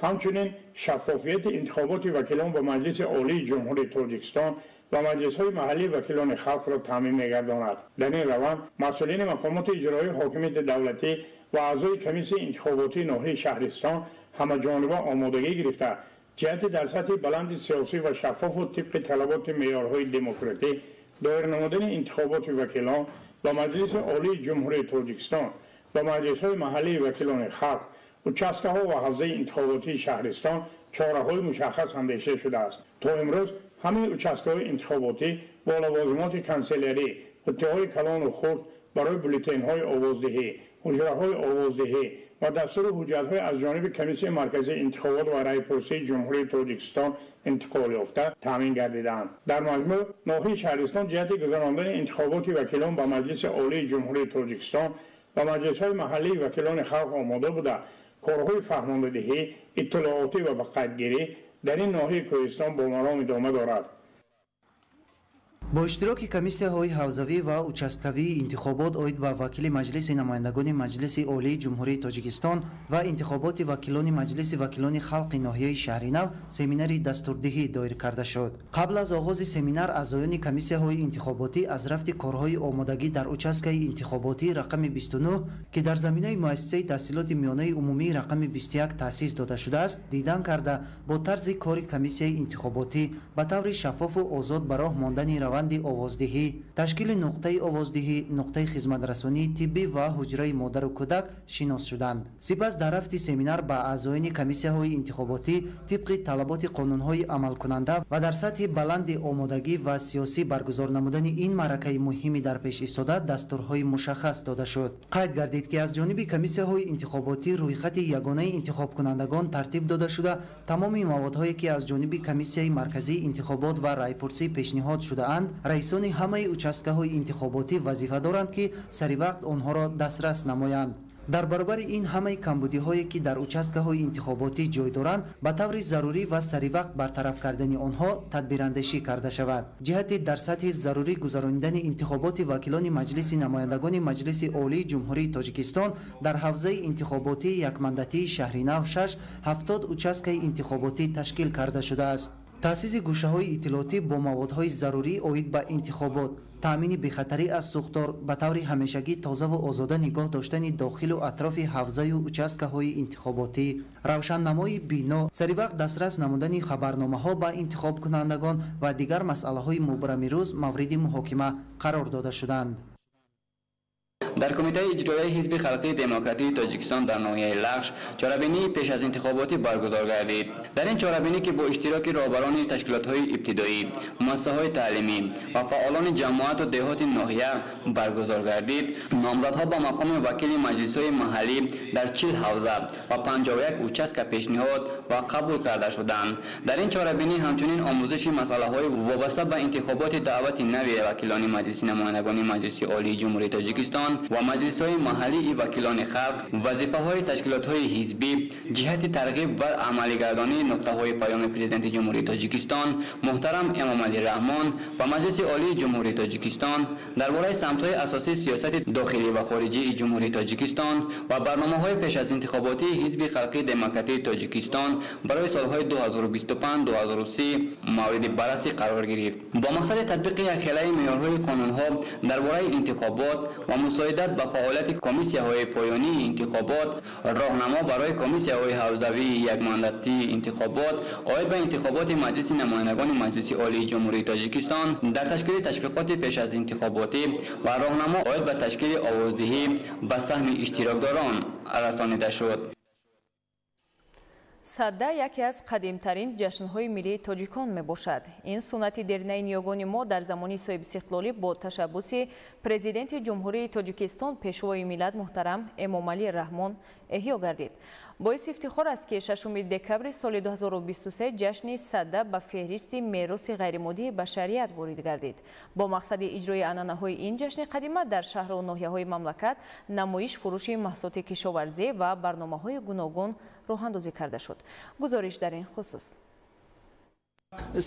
ҳамчунин шаффофияти интихоботи вакилон ба Маҷлиси Олии Ҷумҳурии Тоҷикистон ва маҷлисҳои маҳаллии вакилони халқро таъмин мегардонад. Дар ин раванд масъулини мақомоти иҷроии ҳокимияти давлатӣ ва аъзои комиссияи интихоботии ноҳияи шаҳристон ҳамаҷониба омодагӣ гирифта, ҷиҳати дар сатҳи баланди сиёсӣ ва шаффофу тибқи талаботи меъёрҳои демократӣ доир намудани интихоботи вакилон ба Маҷлиси Олии Ҷумҳурии Тоҷикистон ва маҷлисҳои маҳаллии вакилони халқ, участкаҳо ва ҳавзаи интихоботии шаҳристон чораҳои мушаххас андеша шудааст. То имрӯз ҳамаи участкаҳои интихоботӣ бо лавозимоти канселярӣ, қуттиҳои калону хурд барои бюллетенҳои овоздиҳӣ, ҳуҷраҳои овоздиҳӣ ва дастуру ҳуҷҷатҳои аз ҷониби Комиссияи марказии интихобот ва раъйпурсии Ҷумҳурии Тоҷикистон интиқол ёфта таъмин гардидаанд. Дар маҷмӯъ ноҳияи шаҳристон ҷиҳати гузарондани интихоботи вакилон ба Маҷлиси Олии Ҷумҳурии Тоҷикистон ва маҷлисҳои маҳаллии вакилони халқ омода буда, корҳои фаҳмондадиҳӣ, иттилоотӣ ва ба қайдгирӣ дар ин ноҳияи кӯҳистон бо маром идома дорад.
Бо иштироки комиссияҳои ҳавзавӣ ва участкавии интихобот оид ба вакили Маҷлиси намояндагони Маҷлиси Олии Ҷумҳурии Тоҷикистон ва интихоботи вакилони Маҷлиси вакилони халқи ноҳияи Шаҳринав семинари дастурдиҳӣ доир карда шуд. Қабл аз оғози семинар аъзоёни комиссияҳои интихоботӣ аз рафти корҳои омодагӣ дар участкаи интихоботӣ рақами 29, ки дар заминаи муассисаи таҳсилоти миёнаи умумии рақами 21 таъсис дода шудааст, дидан карда, бо тарзи кори комиссияи интихоботӣ ба таври шаффофу озод ба роҳ мондани раванди раванди овоздиҳӣ, ташкили нуқтаи овоздиҳӣ, нуқтаи хизматрасонии тиббӣ ва ҳуҷраи модару кӯдак шинос шуданд. Сипас дар рафти семинар ба аъзоёни комиссияҳои интихоботӣ тибқи талаботи қонунҳои амалкунанда ва дар сатҳи баланди омодагӣ ва сиёсӣ баргузор намудани ин маъракаи муҳими дар пеш истода дастурҳои мушаххас дода шуд. Қайд гардид, ки аз ҷониби комиссияҳои интихоботӣ рӯйхати ягонаи интихобкунандагон тартиб дода шуда, тамоми маводҳое ки аз ҷониби комиссияи марказии интихобот ва райпурсӣ пешниҳод шудаанд, раисони ҳамаи участкаҳои интихоботӣ вазифа доранд, ки саривақт онҳоро дастрас намоянд. Дар баробари ин ҳамаи камбудиҳое ки дар участкаҳои интихоботӣ ҷой доранд, ба таври зарурӣ ва саривақт бартараф кардани онҳо тадбирандешӣ карда шавад. Ҷиҳати дар сатҳи зарурӣ гузаронидани интихоботи вакилони Маҷлиси намояндагони Маҷлиси Олии Ҷумҳурии Тоҷикистон дар ҳавзаи интихоботии якмандатии шаҳри нав 6 70 участкаи интихоботӣ ташкил карда шудааст. Таъсиси гӯшаҳои иттилоотӣ бо маводҳои зарурӣ оид ба интихобот, таъмини бехатарӣ аз сӯхтор, ба таври ҳамешагӣ тозаву озода нигоҳ доштани дохилу атрофи ҳавзаю участкаҳои интихоботӣ, равшаннамои бино, саривақт дастрас намудани хабарномаҳо ба интихобкунандагон ва дигар масъалаҳои мубрами рӯз мавриди муҳокима қарор дода шуданд.
Дар Кумитаи иҷроияи Ҳизби халқии демократии Тоҷикистон дар ноҳияи Лахш чорабинии пеш аз интихоботӣ баргузор гардид. Дар ин чорабинӣ, ки бо иштироки роҳбарони ташкилотҳои ибтидоӣ, муассисаҳои таълимӣ ва фаъолони ҷамоату деҳоти ноҳия баргузор гардид, номзадҳо ба мақоми вакили маҷлисҳои маҳаллӣ дар 40 ҳавза ва 51 участка пешниҳод ва қабул карда шуданд. Дар ин чорабинӣ ҳамчунин омӯзиши масъалаҳои вобаста ба интихоботи даъвати нави вакилони Маҷлиси намояндагони Маҷлиси Олии Ҷумҳурии Тоҷикистон ва маҷлисҳои маҳаллии вакилони халқ, вазифаҳои ташкилотҳои ҳизбӣ ҷиҳати тарғиб ва амалигардонии нуқтаҳои паёми Президенти Ҷумҳурии Тоҷикистон муҳтарам Эмомалӣ Раҳмон ва Маҷлиси Олии Ҷумҳурии Тоҷикистон дар бораи самтҳои асосии сиёсати дохилӣ ва хориҷии Ҷумҳурии Тоҷикистон ва барномаҳои пеш аз интихоботии Ҳизби халқии демократии Тоҷикистон барои солҳои 2025-2030 мавриди баррасӣ қарор гирифт. Бо мақсади татбиқи якхелаи меъёрҳои қонунҳо дар бораи интихобот ва мусоидат ба фаъолияти комиссияҳои поёнии интихобот, роҳнамо барои комиссияҳои ҳавзавии якмандатии интихобот оид ба интихоботи Маҷлиси намояндагони Маҷлиси Олии Ҷумҳурии Тоҷикистон дар ташкили ташвиқоти пеш аз интихоботӣ ва роҳнамо оид ба ташкили овоздиҳӣ ба саҳми иштирокдорон расонида шуд.
Сада яке аз қадимтарин ҷашнҳои миллии тоҷикон мебошад. Ин суннати дернаи ниёгони мо дар замони соҳибистиқлолӣ бо ташаббуси Президенти Ҷумҳурии Тоҷикистон, Пешвои миллат муҳтарам Эмомалӣ Раҳмон эҳё гардид. Боиси ифтихор аст, ки 6 декабри соли 2023 ҷашни Сада ба феҳристи мероси ғайримоддии башарият ворид гардид. Бо мақсади иҷрои анъанаҳои ин ҷашни қадима дар шаҳру ноҳияҳои мамлакат намоиш, фурӯши маҳсулоти кишоварзӣ ва барномаҳои гуногун роҳандозӣ карда шуд. Гузориш дар ин хусус.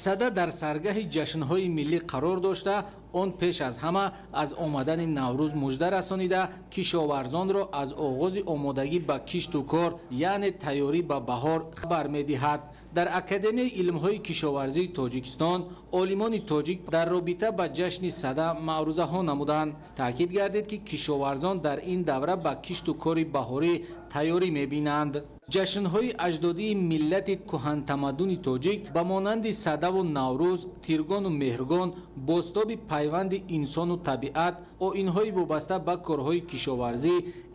Сада дар саргаҳи ҷашнҳои миллӣ қарор дошта, он пеш аз ҳама аз омадани Наврӯз мужда расонида, кишоварзонро аз оғози омодагӣ ба кишту кор, яъне тайёрӣ ба баҳор хабар медиҳад. Дар Академияи илмҳои кишоварзии Тоҷикистон олимони тоҷик дар робита ба ҷашни Сада маърузаҳо намуданд. Таъкид гардид, ки кишоварзон дар ин давра ба кишту кори баҳорӣ тайёрӣ мебинанд. Ҷашнҳои аҷдодии миллати кӯҳантамаддуни тоҷик ба монанди Садаву Наврӯз, Тиргону Меҳргон, бозтоби пайванди инсону табиат, оинҳои вобаста ба корҳои кишоварзӣ,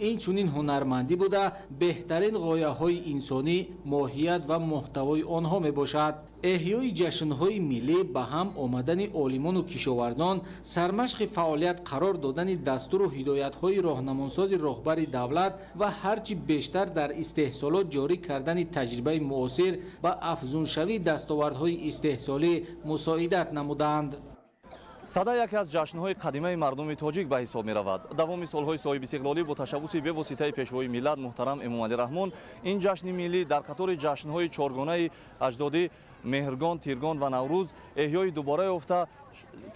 инчунин ҳунармандӣ буда, беҳтарин ғояҳои инсонӣ, моҳият ва муҳтавои онҳо мебошад. Эҳёи ҷашнҳои миллӣ ба ҳам омадани олимону кишоварзон, сармашқи фаъолият қарор додани дастуру ҳидоятҳои роҳнамонсози роҳбари давлат ва ҳарчи бештар дар истеҳсолот ҷорӣ кардани таҷрибаи муосир ба афзуншавии дастовардҳои истеҳсолӣ мусоидат намуданд.
Сада яке аз ҷашнҳои қадимаи мардуми тоҷик ба ҳисоб меравад. Давоми солҳои соҳибистиқлолӣ бо ташаббуси бевоситаи Пешвои миллат муҳтарам Эмомалӣ Раҳмон ин ҷашни миллӣ дар қатори ҷашнҳои чоргонаи аҷдодӣ Меҳргон, Тиргон ва Наврӯз эҳёи дубора ёфта,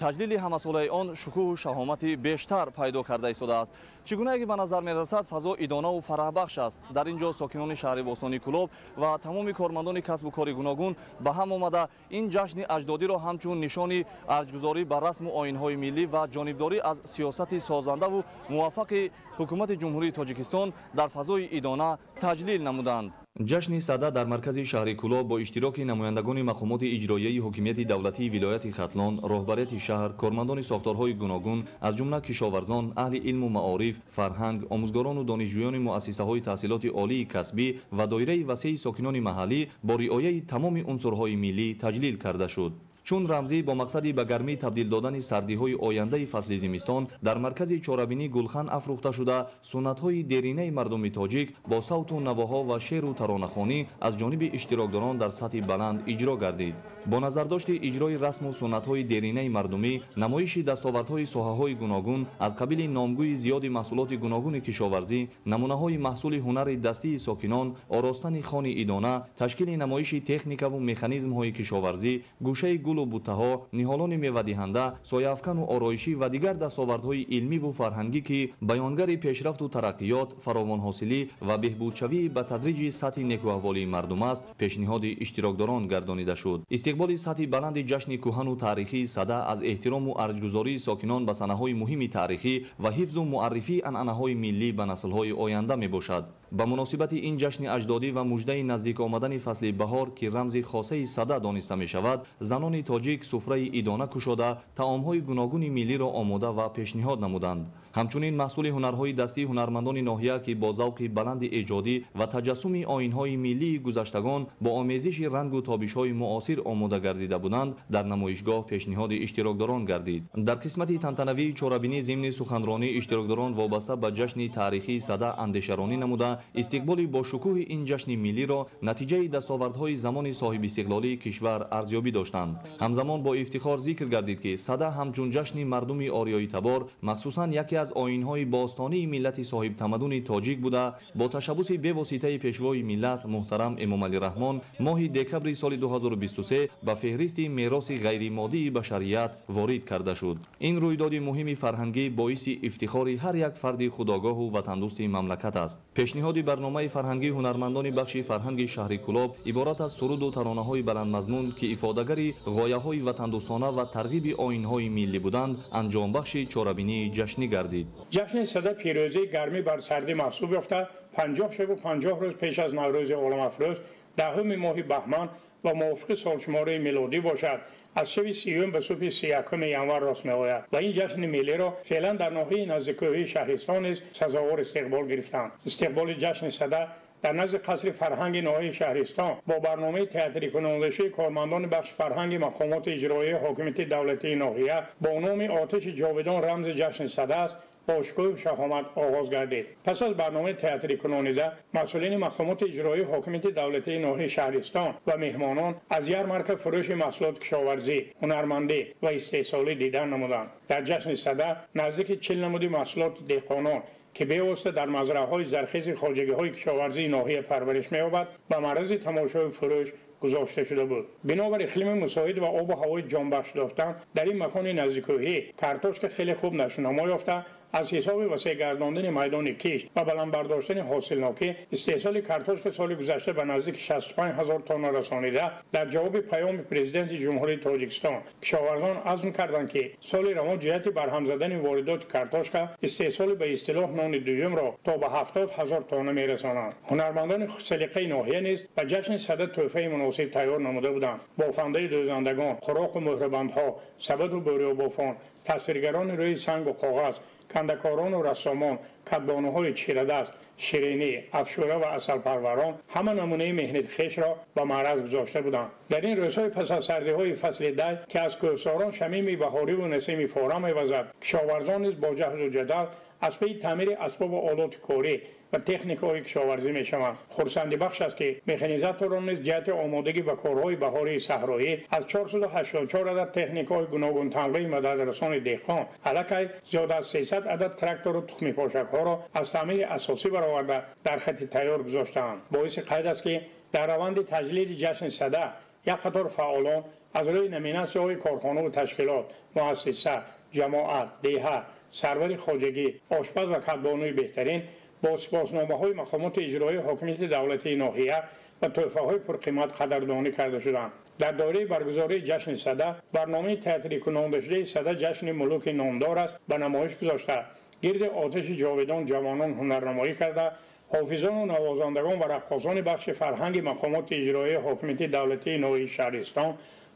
таҷлили ҳамасолаи он шукӯҳу шаҳомати бештар пайдо карда истодааст. Чӣ гунае ки ба назар мерасад, фазо идонаву фараҳбахш аст. Дар ин ҷо сокинони шаҳри бостонии Кӯлоб ва тамоми кормандони касбу кори гуногун ба ҳам омада, ин ҷашни аҷдодиро ҳамчун нишони арҷгузорӣ ба расму оинҳои миллӣ ва ҷонибдорӣ аз сиёсати созандаву муваффақи Ҳукумати Ҷумҳурии Тоҷикистон дар фазои идона таҷлил намуданд. Ҷашни Сада дар маркази шаҳри Кӯлоб бо иштироки намояндагони мақомоти иҷроияи ҳокимияти давлатии вилояти Хатлон, роҳбарияти шаҳр, кормандони сохторҳои гуногун, аз ҷумла кишоварзон, аҳли илму маориф, фарҳанг, омӯзгорону донишҷӯёни муассисаҳои таҳсилоти олии касбӣ ва доираи васеи сокинони маҳаллӣ бо риояи тамоми унсурҳои миллӣ таҷлил карда шуд. Чун рамзӣ бо мақсади ба гармӣ табдил додани сардиҳои ояндаи фасли зимистон дар маркази чорабинӣ гулхан афрӯхта шуда, суннатҳои деринаи мардуми тоҷик бо савту навоҳо ва шеъру таронахонӣ аз ҷониби иштирокдорон дар сатҳи баланд иҷро гардид. Бо назардошти иҷрои расму суннатҳои деринаи мардумӣ, намоиши дастовардҳои соҳаҳои гуногун аз қабили номгӯи зиёди маҳсулоти гуногуни кишоварзӣ, намунаҳои маҳсули ҳунари дастии сокинон, оростани хони идона, ташкили намоиши техникаву механизмҳои кишоварзӣ, гӯшаи гулу буттаҳо, ниҳолони мевадиҳанда, сояафкану ороишӣ ва дигар дастовардҳои илмиву фарҳангӣ, ки баёнгари пешрафту тараққиёт, фаровонҳосилӣ ва беҳбудшавии ба тадриҷи сатҳи некӯаҳволии мардум аст, пешниҳоди иштирокдорон гардонида шуд. Истиқболи сатҳи баланди ҷашни кӯҳану таърихии Сада аз эҳтирому арҷгузории сокинон ба санаҳои муҳими таърихӣ ва ҳифзу муаррифии анъанаҳои миллӣ ба наслҳои оянда мебошад. Ба муносибати ин ҷашни аҷдодӣ ва муждаи наздик омадани фасли баҳор, ки рамзи хосаи Сада дониста мешавад, занони тоҷик суфраи идона кушода, таомҳои гуногуни миллиро омода ва пешниҳод намуданд. Ҳамчунин маҳсули ҳунарҳои дастии ҳунармандони ноҳия, ки бо завқи баланди эҷодӣ ва таҷассуми оинҳои миллии гузаштагон бо омезиши рангу тобишҳои муосир омода гардида буданд, дар намоишгоҳ пешниҳоди иштирокдорон гардид. Дар қисмати тантанавии чорабинӣ зимни суханронии иштирокдорон вобаста ба ҷашни таърихии Сада андешаронӣ намуда, истиқболи бошукӯҳи ин ҷашни миллиро натиҷаи дастовардҳои замони соҳибистиқлолии кишвар арзёбӣ доштанд. Ҳамзамон бо ифтихор зикр гардид, ки Сада ҳамчун ҷашни мардуми ориёитабор, махсусан яке аз оинҳои бостонии миллати соҳибтамаддуни тоҷик буда, бо ташаббуси бевоситаи пешвои миллат муҳтарам Эмомалӣ Раҳмон моҳи декабри соли 2023 ба феҳристи мероси ғайримоддии башарият ворид карда шуд. Ин рӯйдоди муҳими фарҳангӣ боиси ифтихори ҳар як фарди худогоҳу ватандӯсти мамлакат аст. Пешниҳоди барномаи фарҳангии ҳунармандони бахши фарҳанги шаҳри Кӯлоб иборат аз суруду таронаҳои баландмазмун, ки ифодагари ғояҳои ватандӯстона ва тарғиби оинҳои миллӣ буданд, анҷомбахши чорабинии ҷашнӣ гардид.
Ҷашни Сада пирӯзии гармӣ бар сардӣ маҳсуб ёфта, 50 шабу 50 рӯз пеш аз Наврӯзи оламафрӯз, 10-уми моҳи баҳман ва мувофиқи солшумораи милодӣ бошад, аз шаби 30 ба субҳи 31 январ рост меояд ва ин ҷашни миллиро феълан дар ноҳияи наздикӯҳии шаҳристон низ сазовор истиқбол гирифтанд. Истиқболи ҷашни Сада дар назди қасри фарҳанги ноҳияи шаҳристон бо барномаи театрикунонишии кормандони бахши фарҳанги мақомоти иҷроияи ҳокимияти давлатии ноҳия бо номи «Оташи ҷовидон рамзи ҷашни Сада аст» бо шукӯҳу шаҳомат оғоз гардид. Пас аз барномаи театрикунонида масъулини мақомоти иҷроии ҳокимияти давлатии ноҳияи шаҳристон ва меҳмонон аз ярмарка фурӯши маҳсулоти кишоварзӣ, ҳунармандӣ ва истеҳсолӣ дидан намуданд. Дар ҷашни Сада наздики 40 намуди маҳсулоти деҳқонон, ки бевосита дар мазраъҳои зархези хоҷагиҳои кишоварзии ноҳия парвариш меёбад, ба маррази тамошои фурӯш гузошта шуда буд. Бинобар иқлими мусоид ва обу ҳавои ҷонбахш доштан дар ин макони наздикӯҳӣ картошка хеле хуб нашунамо ёфта, аз ҳисоби васеъ гардондани майдони кишт ва баланд бардоштани ҳосилнокӣ истеҳсоли картошка соли гузашта ба наздики 65 ҳазор тонна расонида, дар ҷавоби паёми президенти Ҷумҳурии Тоҷикистон кишоварзон азм карданд, ки соли равон ҷиҳати барҳам задани воридоти картошка истеҳсоли ба истилоҳ нони дуюмро то ба 70 ҳазор тонна мерасонанд. Ҳунармандони хушсалиқаи ноҳия низ ба ҷашни Сада тӯҳфаи муносиб тайёр намуда буданд. Бофандаи дӯзандагон, хӯроку муҳрибандҳо, сабаду бӯриёбофон, тасвиргарони рӯи сангу коғаз, кандакорону рассомон, кадбонуҳои чирадаст, ширинӣ, афшура ва асалпарварон ҳама намунаи меҳнати хешро ба маъраз гузошта буданд. Дар ин рӯзҳои пас аз сардиҳои фасли дай, ки аз кӯҳсорон шамими баҳориву насими фора мевазад, кишоварзон низ бо ҷаҳду ҷадал аз паи таъмири асбобу олоти корӣ ва техникаҳои кишоварзӣ мешаванд. Хурсандибахш аст, ки механизаторон низ ҷиҳати омодагӣ ба корҳои баҳории саҳроӣ аз 484 адад техникаҳои гуногунтанғаи мададрасони деҳқон аллакай зиёда аз 300 адад трактору тухмипошакҳоро аз таъмири асосӣ бароварда дар хати тайёр гузоштаанд. Боиси қайд аст, ки дар раванди таҷлили ҷашни Сада як қатор фаъолон аз рӯи номинатсияҳои корхонаву ташкилот, муассиса, ҷамоат, деҳа, сарвари хоҷагӣ, ошпаз ва кадбонуи беҳтарин бо сипосномаҳои мақомоти иҷроии ҳокимияти давлатии ноҳия ва тӯҳфаҳои пурқимат қадрдонӣ карда шуданд. Дар доираи баргузории ҷашни Сада барномаи театрикунондашудаи «Сада ҷашни мулуки номдор аст» ба намоиш гузошта, гирди оташи ҷовидон ҷавонон ҳунарнамоӣ карда, Ҳофизону навозандагон ва раққосони бахши фарҳанги мақомоти иҷроияи ҳокимияти давлатии ноҳияи Шаҳристон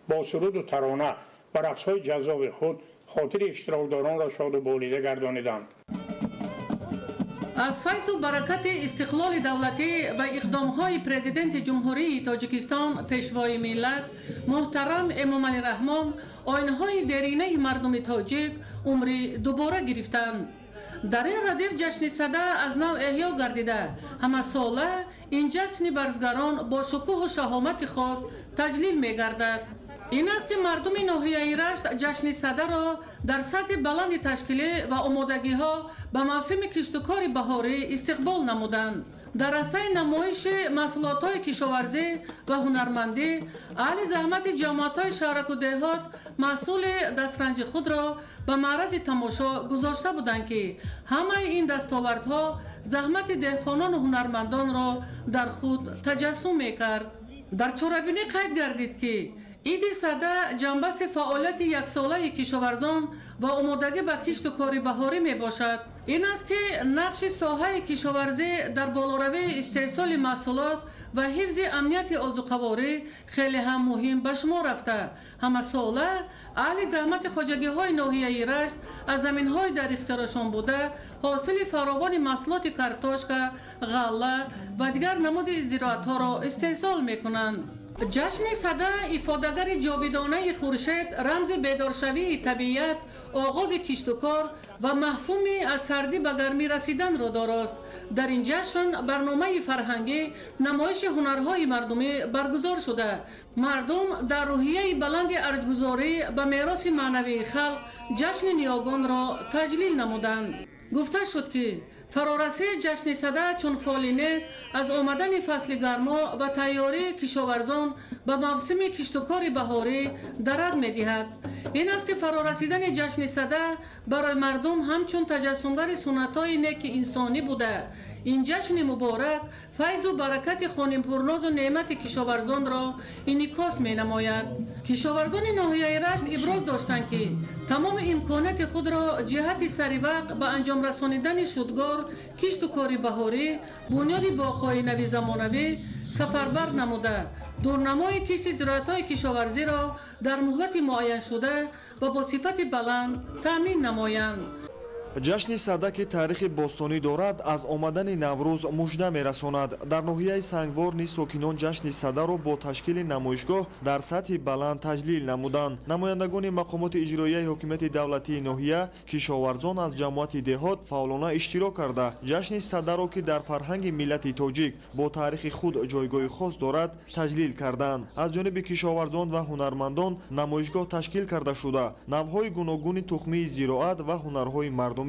бо суруду тарона ва рақсҳои ҷаззоби худ хотири иштирокдоронро шоду болида гардониданд.
Аз файзу баракати истиқлоли давлатӣ ва иқдомҳои Президенти Ҷумҳурии Тоҷикистон, Пешвои миллат муҳтарам Эмомалӣ Раҳмон, оинҳои деринаи мардуми тоҷик умри дубора гирифтанд. Дар ин радиф ҷашни Сада аз нав эҳё гардида, ҳамасола ин ҷашни барзгарон бо шукӯҳу шаҳомати хос таҷлил мегардад. Ин аст, ки мардуми ноҳияи Рашт ҷашни Садаро дар сатҳи баланди ташкилӣ ва омодагиҳо ба мавсими киштукори баҳорӣ истиқбол намуданд. Дар растаи намоиши маҳсулотҳои кишоварзӣ ва ҳунармандӣ аҳли заҳмати ҷамоатҳои шаҳраку деҳот маҳсули дастранҷи худро ба маърази тамошо гузошта буданд, ки ҳамаи ин дастовардҳо заҳмати деҳқонону ҳунармандонро дар худ таҷассум мекард. Дар чорабинӣ қайд гардид, ки Иди Сада ҷанбасти фаъолияти яксолаи кишоварзон ва омодагӣ ба кишту кори баҳорӣ мебошад. Ин аст, ки нақши соҳаи кишоварзӣ дар болоравии истеҳсоли маҳсулот ва ҳифзи амнияти озуқаворӣ хеле ҳам муҳим ба шумор рафта, ҳамасола аҳли заҳмати хоҷагиҳои ноҳияи Рашт аз заминҳои дар ихтиёрашон буда ҳосили фаровони маҳсулоти картошка, ғалла ва дигар намуди зироатҳоро истеҳсол мекунанд. Ҷашни Сада ифодагари ҷовидонаи хуршед, рамзи бедоршавии табиат, оғози киштукор ва мафҳуми аз сардӣ ба гармӣ расиданро дорост. Дар ин ҷашн барномаи фарҳангӣ, намоиши ҳунарҳои мардумӣ баргузор шуда, мардум дар рӯҳияи баланди арҷгузорӣ ба мероси маънавии халқ ҷашни ниёгонро таҷлил намуданд. Гуфта шуд, ки фарорасии ҷашни Сада чун фоли нек аз омадани фасли гармо ва тайёрии кишоварзон ба мавсими киштукори баҳорӣ дарак медиҳад. Ин аст, ки фарорасидани ҷашни Сада барои мардум ҳамчун таҷассумгари суннатҳои неки инсонӣ буда, ин ҷашни муборак файзу баракати хонимпурнозу неъмати кишоварзонро инъикос менамояд. Кишоварзони ноҳияи Рашт иброз доштанд, ки тамоми имконияти худро ҷиҳати саривақт ба анҷом расонидани шудгор, кишту кори баҳорӣ, бунёди боғҳои нави замонавӣ сафарбар намуда, дурнамои кишти зироатҳои кишоварзиро дар муҳлати муайяншуда ва бо сифати баланд таъмин намоянд.
Ҷашни Сада, ки таърихи бостонӣ дорад, аз омадани Наврӯз мужда мерасонад. Дар ноҳияи Сангвор низ сокинон ҷашни Садаро бо ташкили намоишгоҳ дар сатҳи баланд таҷлил намуданд. Намояндагони мақомоти иҷроияи ҳокимияти давлатии ноҳия, кишоварзон аз ҷамоати деҳот фаъолона иштирок карда, ҷашни Садаро, ки дар фарҳанги миллати тоҷик бо таърихи худ ҷойгоҳи хос дорад, таҷлил карданд. Аз ҷониби кишоварзон ва ҳунармандон намоишгоҳ ташкил карда шуда, навъҳои гуногуни тухмии зироат ва ҳунарҳои мардум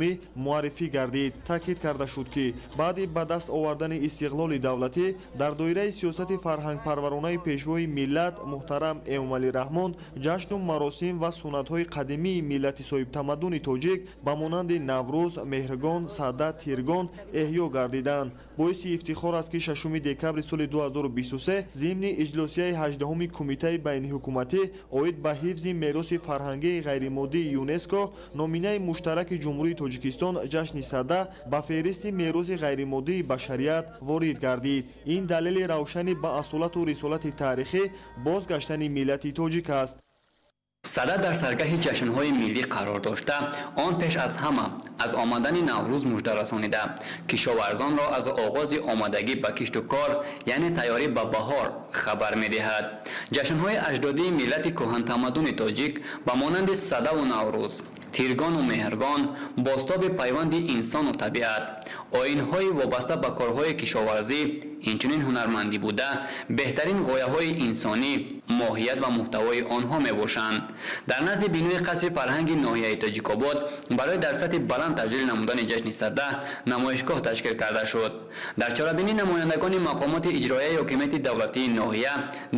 муаррифӣ гардид. Таъкид карда шуд, ки баъди ба даст овардани истиқлоли давлатӣ дар доираи сиёсати фарҳангпарваронаи Пешвои миллат муҳтарам Эмомалӣ Раҳмон ҷашну маросим ва суннатҳои қадимии миллати соҳибтамаддуни тоҷик ба монанди Наврӯз, Меҳргон, Сада, Тиргон эҳё гардиданд. Боиси ифтихор аст, ки 6 декабри соли 2023 зимни иҷлосияи 18-уми Кумитаи байниҳукуматӣ оид ба ҳифзи мероси фарҳангии ғайримоддии ЮНЕСКО номинаи муштараки Ҷумҳурии Тоҷикистон ҷашни Сада ба феҳристи мероси ғайримоддии башарият ворид гардид. Ин далели равшани ба асолату рисолати таърихӣ бозгаштани миллати тоҷик аст.
Сада дар саргаҳи ҷашнҳои миллӣ қарор дошта, он пеш аз ҳама аз омадани Наврӯз мужда расонида, кишоварзонро аз оғози омодагӣ ба кишту кор, яъне тайёрӣ ба баҳор хабар медиҳад. Ҷашнҳои аҷдодии миллати кӯҳантамаддуни тоҷик ба монанди Садаву Наврӯз, Тиргону Меҳргон, бозтоби пайванди инсону табиат, оинҳои вобаста ба корҳои кишоварзӣ, инчунин ҳунармандӣ буда, беҳтарин ғояҳои инсонӣ, моҳият ва муҳтавои онҳо мебошанд. Дар назди бинои қасри фарҳанги ноҳияи Тоҷикобод барои дар сатҳи баланд таҷлил намудани ҷашни Сада намоишгоҳ ташкил карда шуд. Дар чорабинӣ намояндагони мақомоти иҷроияи ҳокимияти давлатии ноҳия,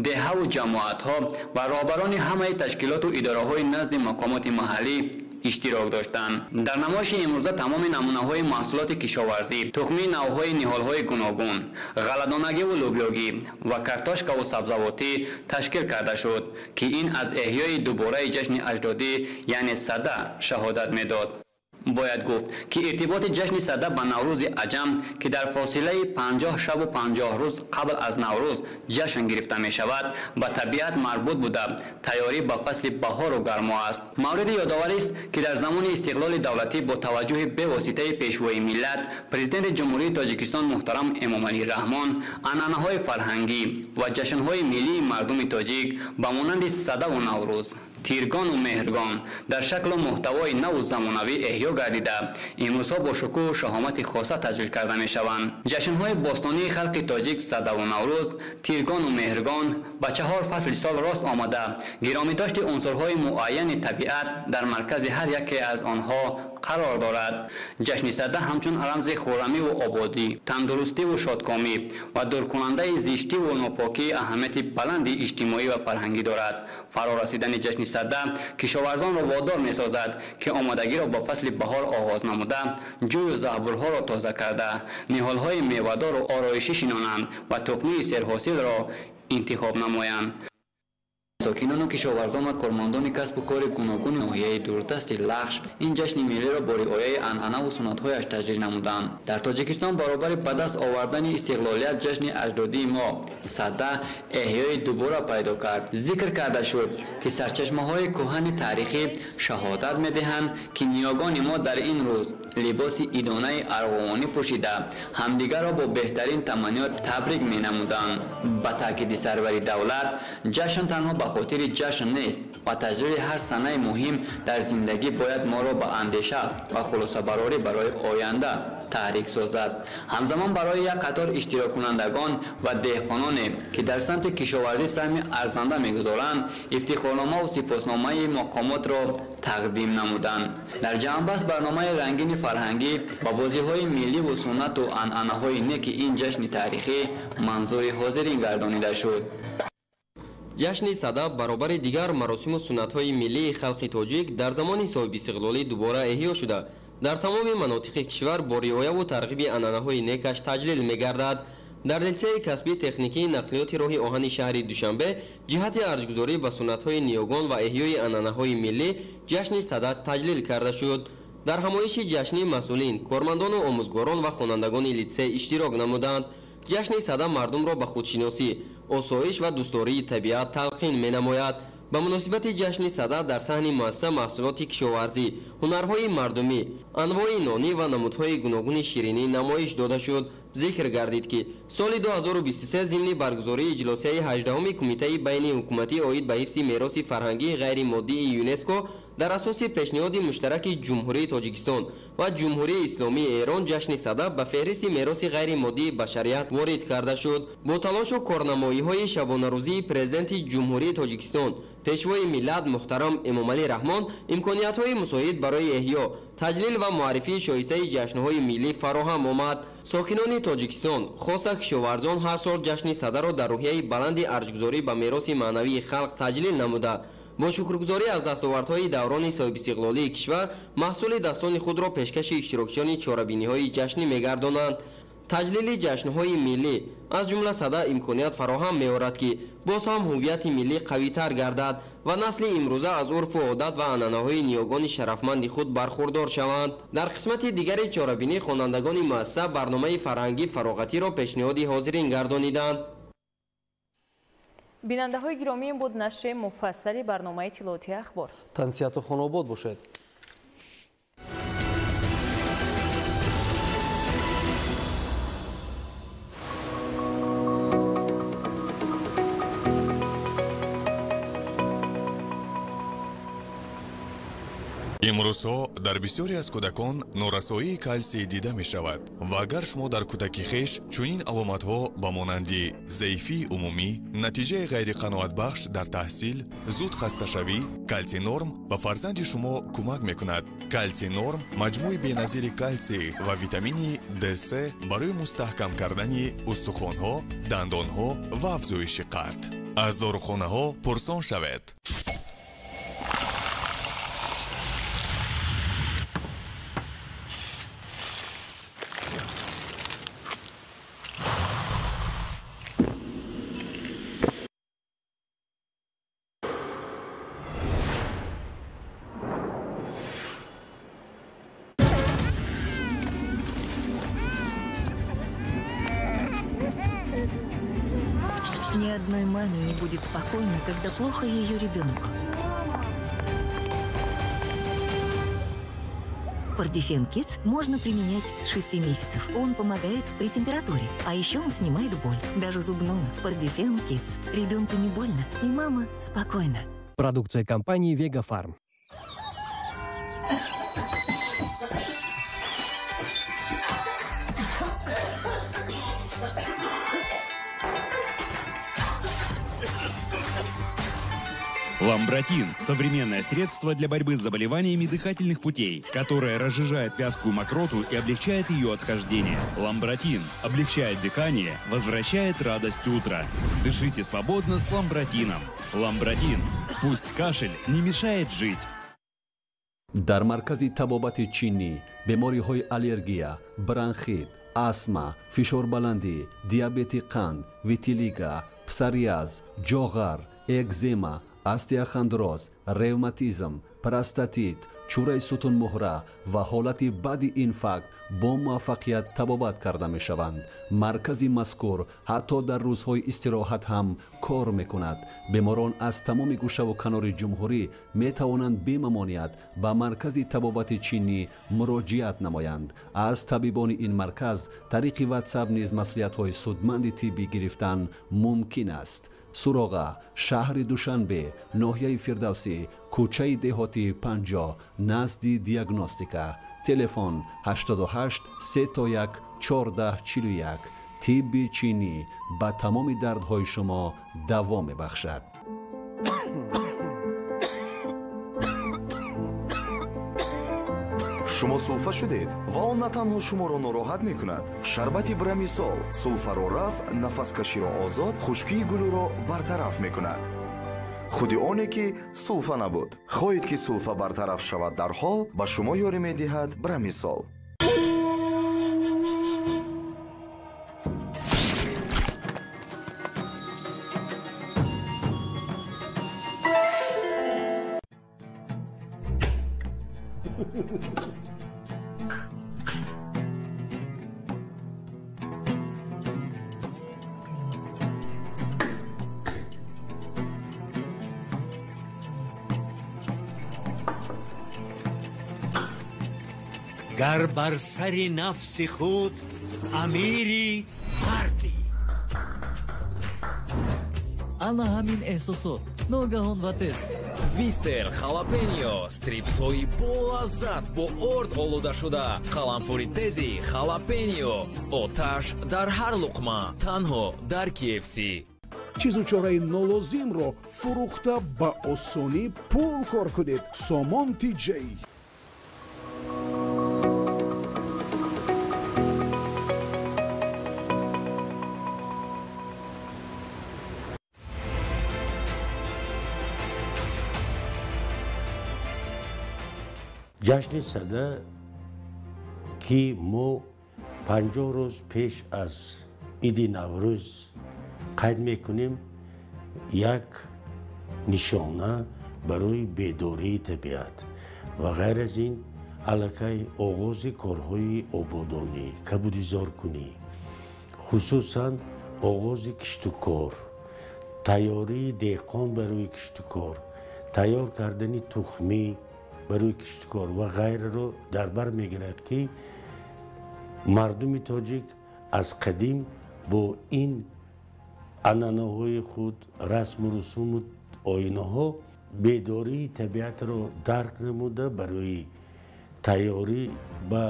деҳаву ҷамоатҳо ва роҳбарони ҳамаи ташкилоту идораҳои назди мақомоти маҳаллӣ иштирок доштанд. Дар намоиши имрӯза тамоми намунаҳои маҳсулоти кишоварзӣ, тухмии навъҳои ниҳолҳои гуногун, ғалладонагиву лӯбиёгӣ ва картошкаву сабзавотӣ ташкил карда шуд, ки ин аз эҳёи дубораи ҷашни аҷдодӣ, яъне Сада, шаҳодат медод. Бояд гуфт, ки иртиботи ҷашни Сада ба Наврӯзи аҷам, ки дар фосилаи 50 шабу 50 рӯз қабл аз Наврӯз ҷашн гирифта мешавад, ба табиат марбут буда, тайёрӣ ба фасли баҳору гармо аст. Мавриди ёдоварист, ки дар замони истиқлоли давлатӣ бо таваҷҷӯҳи бевоситаи Пешвои миллат, Президенти Ҷумҳурии Тоҷикистон муҳтарам Эмомалӣ Раҳмон, анъанаҳои фарҳангӣ ва ҷашнҳои миллии мардуми тоҷик ба монанди Садаву Наврӯз, Тиргону Меҳргон дар шаклу муҳтавои наву замонавӣ эҳё гардида, имрӯзҳо бо шукӯҳу шаҳомати хоса таҷлил карда мешаванд. Ҷашнҳои бостонии халқи тоҷик Садаву Наврӯз, Тиргону Меҳргон ба чаҳор фасли сол рост омада, гиромидошти унсурҳои муайяни табиат дар маркази ҳар яке аз онҳо қарор дорад. Ҷашни Сада ҳамчун рамзи хуррамиву ободӣ, тандурустиву шодкомӣ ва дуркунандаи зиштиву нопокӣ аҳамияти баланди иҷтимоӣ ва фарҳангӣ дорад. Фаро расидани ҷашни Сада кишоварзонро водор месозад, ки омодагиро ба фасли баҳор оғоз намуда, ҷӯю заҳбурҳоро тоза карда, ниҳолҳои мевадору ороишӣ шинонанд ва тухмии серҳосилро интихоб намоянд. Сокинону кишоварзон ва кормандони касбу кори гуногуни ноҳияи дурдасти Лахш ин ҷашни миллиро бо риояи анъанаву суннатҳояш таҷлил намуданд. Дар Тоҷикистон баробари ба даст овардани истиқлолият ҷашни аҷдодии мо Сада эҳёи дубора пайдо кард. Зикр карда шуд, ки сарчашмаҳои кӯҳани таърихӣ шаҳодат медиҳанд, ки ниёгони мо дар ин рӯз либоси идонаи арғувонӣ пӯшида, ҳамдигарро бо беҳтарин таманниёт табрик менамуданд. Ба таъкиди сарвари давлат, ҷашн танҳо ба хотири ҷашн нест ва таҷлили ҳар санаи муҳим дар зиндагӣ бояд моро ба андеша ва хулосабарорӣ барои оянда таҳрик созад. Ҳамзамон барои як қатор иштироккунандагон ва деҳқононе, ки дар самти кишоварзӣ саҳми арзанда мегузоранд, ифтихорномаву сипосномаи мақомотро тақдим намуданд. Дар ҷамъбаст барномаи рангини фарҳангӣ ва бозиҳои милливу суннату анъанаҳои неки ин ҷашни таърихӣ манзури ҳозирин гардонида шуд.
Ҷашни Сада баробари дигар маросиму суннатҳои миллии халқи тоҷик дар замони соҳибистиқлолӣ дубора эҳё шуда, дар тамоми манотиқи кишвар бо риояву тарғиби анъанаҳои некаш таҷлил мегардад. Дар литсеи касбии техникии нақлиёти роҳи оҳани шаҳри Душанбе ҷиҳати арҷгузорӣ ба суннатҳои ниёгон ва эҳёи анъанаҳои миллӣ ҷашни Сада таҷлил карда шуд. Дар ҳамоиши ҷашнӣ масъулин, кормандону омӯзгорон ва хонандагони литсей иштирок намуданд. Ҷашни Сада мардумро ба худшиносӣ, осоиш ва дӯстдории табиат талқин менамояд. Ба муносибати ҷашни Сада дар саҳни муассиса маҳсулоти кишоварзӣ, ҳунарҳои мардумӣ, анвои нонӣ ва намудҳои гуногуни ширинӣ намоиш дода шуд. Зикр гардид, ки соли 2023 зимни баргузории иҷлосияи 18-уми Кумитаи байниҳукуматӣ оид ба ҳифзи мероси фарҳангии ғайримоддии ЮНЕСКО дар асоси пешниҳоди муштараки Ҷумҳурии Тоҷикистон ва Ҷумҳурии Исломии Эрон ҷашни Сада ба феҳристи мероси ғайримоддии башарият ворид карда шуд. Бо талошу корнамоиҳои шабонарӯзии Президенти Ҷумҳурии Тоҷикистон, Пешвои миллат муҳтарам Эмомалӣ Раҳмон имкониятҳои мусоид барои эҳё, таҷлил ва муаррифии шоистаи ҷашнҳои миллӣ фароҳам омад. Сокинони Тоҷикистон, хоса кишоварзон, ҳар сол ҷашни Садаро дар рӯҳияи баланди арҷгузорӣ ба мероси маънавии халқ таҷлил намуда, бо шукргузорӣ аз дастовардҳои даврони соҳибистиқлолии кишвар маҳсули дастони худро пешкаши иштирокчиёни чорабиниҳои ҷашнӣ мегардонанд. Таҷлили ҷашнҳои миллӣ, аз ҷумла Сада, имконият фароҳам меорад, ки боз ҳам ҳуввияти миллӣ қавитар гардад ва насли имрӯза аз урфу одат ва анъанаҳои ниёгони шарафманди худ бархурдор шаванд. Дар қисмати дигари чорабинӣ хонандагони муассиса барномаи фарҳангӣ фароғатиро пешниҳоди ҳозирин гардониданд.
Бинандаҳои гиромӣ, ин буд нашри муфассали барномаи иттилоотии Ахбор.
Тансиҳату хонобод бошед.
Имрӯзҳо дар бисёре аз кӯдакон норасоии калсий дида мешавад ва агар шумо дар кӯдаки хеш чунин аломатҳо ба монанди заифии умумӣ, натиҷаи ғайриқаноатбахш дар таҳсил, зуд хасташавӣ, Калсинорм ба фарзанди шумо кӯмак мекунад. Калсинорм маҷмӯи беназири калсий ва витамини Д3 барои мустаҳкам кардани устухонҳо, дандонҳо ва афзоиши қад. Аз дорухонаҳо пурсон шавед.
Ни одной маме не будет спокойно, когда плохо ее ребенку. Парадифен Kids можно применять с 6 месяцев. Он помогает при температуре, а еще он снимает боль, даже зубную. Парадифен Kids. Ребенку не больно, и мама спокойна.
Продукция компании Вега Фарм.
Ламбратин – современное средство для борьбы с заболеваниями дыхательных путей, которое разжижает вязкую мокроту и облегчает ее отхождение. Ламбратин облегчает дыхание, возвращает радость утра. Дышите свободно с Ламбратином. Ламбратин. Пусть кашель не мешает жить.
Дар маркази табобати чинӣ бемориҳои аллергия, бронхит, астма, фишорбаландӣ, диабети қанд, витилиго, псориаз, ҷоғар, экзема, остеохондроз, ревматизм, простатит, чӯраи сутунмуҳра ва ҳолати баъди инфаркт бо муваффақият табобат карда мешаванд. Маркази мазкур ҳатто дар рӯзҳои истироҳат ҳам кор мекунад. Беморон аз тамоми гӯшаву канори ҷумҳурӣ метавонанд бемамоният ба маркази табобати чинӣ муроҷиат намоянд. Аз табибони ин марказ тариқи ватсап низ маслиҳатҳои судманди тиббӣ гирифтан мумкин аст. Суроға: шаҳри Душанбе, ноҳияи Фирдавсӣ, кӯчаи Деҳоти 50, назди диагностика. Телефон 88 3 1 14 41. Тибби чинӣ ба тамоми дардҳои шумо даво мебахшад.
Шумо сулфа шудед ва он на танҳо шуморо нороҳат мекунад. Шарбати Брамисол сулфаро рафъ, нафаскаширо озод, хушкии гулӯро бартараф мекунад. Худи оне ки сулфа набуд. Хоҳед, ки сулфа бартараф шавад дарҳол, ба шумо ёрӣ медиҳад Брамисол.
Гар бар сари нафси худ амири мардӣ.
Ана ҳамин эҳсосот ногаҳон ва тез.
Твистер Халапеньо, стрипсҳои болаззат бо орд олудашуда, қаламфури тези Халапеньо, оташ дар ҳар луқма, танҳо дар KFC.
Чизу чораи нолозимро фурӯхта ба осонӣ пул кор кунед. Сомон Тиҷей.
Ҷашни Сада, ки мо 50 рӯз пеш аз иди Наврӯз қайд мекунем, як нишона барои бедории табиат ва ғайр аз ин аллакай оғози корҳои ободонӣ, кабудизоркунӣ, хусусан оғози киштукор, тайёрии деҳқон барои киштукор, тайёр кардани тухмӣ барои киштукор ва ғайраро дар бар мегирад, ки мардуми тоҷик аз қадим бо ин анъанаҳои худ, расму русуму оинаҳо бедории табиатро дарк намуда, барои тайёрӣ ба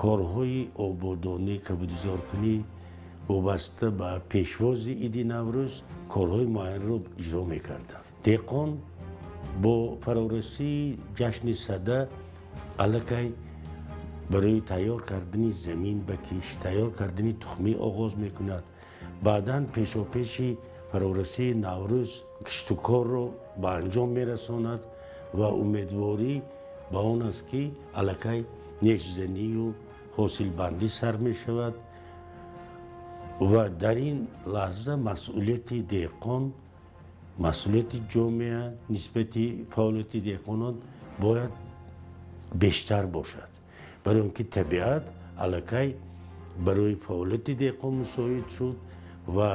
корҳои ободонӣ, кабудизоркунӣ вобаста ба пешвози иди Наврӯз корҳои муайянро иҷро мекарданд. Деҳқон бо фарорасии ҷашни Сада аллакай барои тайёр кардани замин ба кишт, тайёр кардани тухмӣ оғоз мекунад. Баъдан пешопеши фарорасии Наврӯз киштукорро ба анҷом мерасонад ва умедворӣ ба он аст, ки аллакай нешзанию ҳосилбандӣ сар мешавад ва дар ин лаҳза масъулияти деҳқон, масъулияти ҷомеа нисбати фаъолияти деҳқонон бояд бештар бошад, барои он ки табиат аллакай барои фаъолияти деҳқон мусоид шуд ва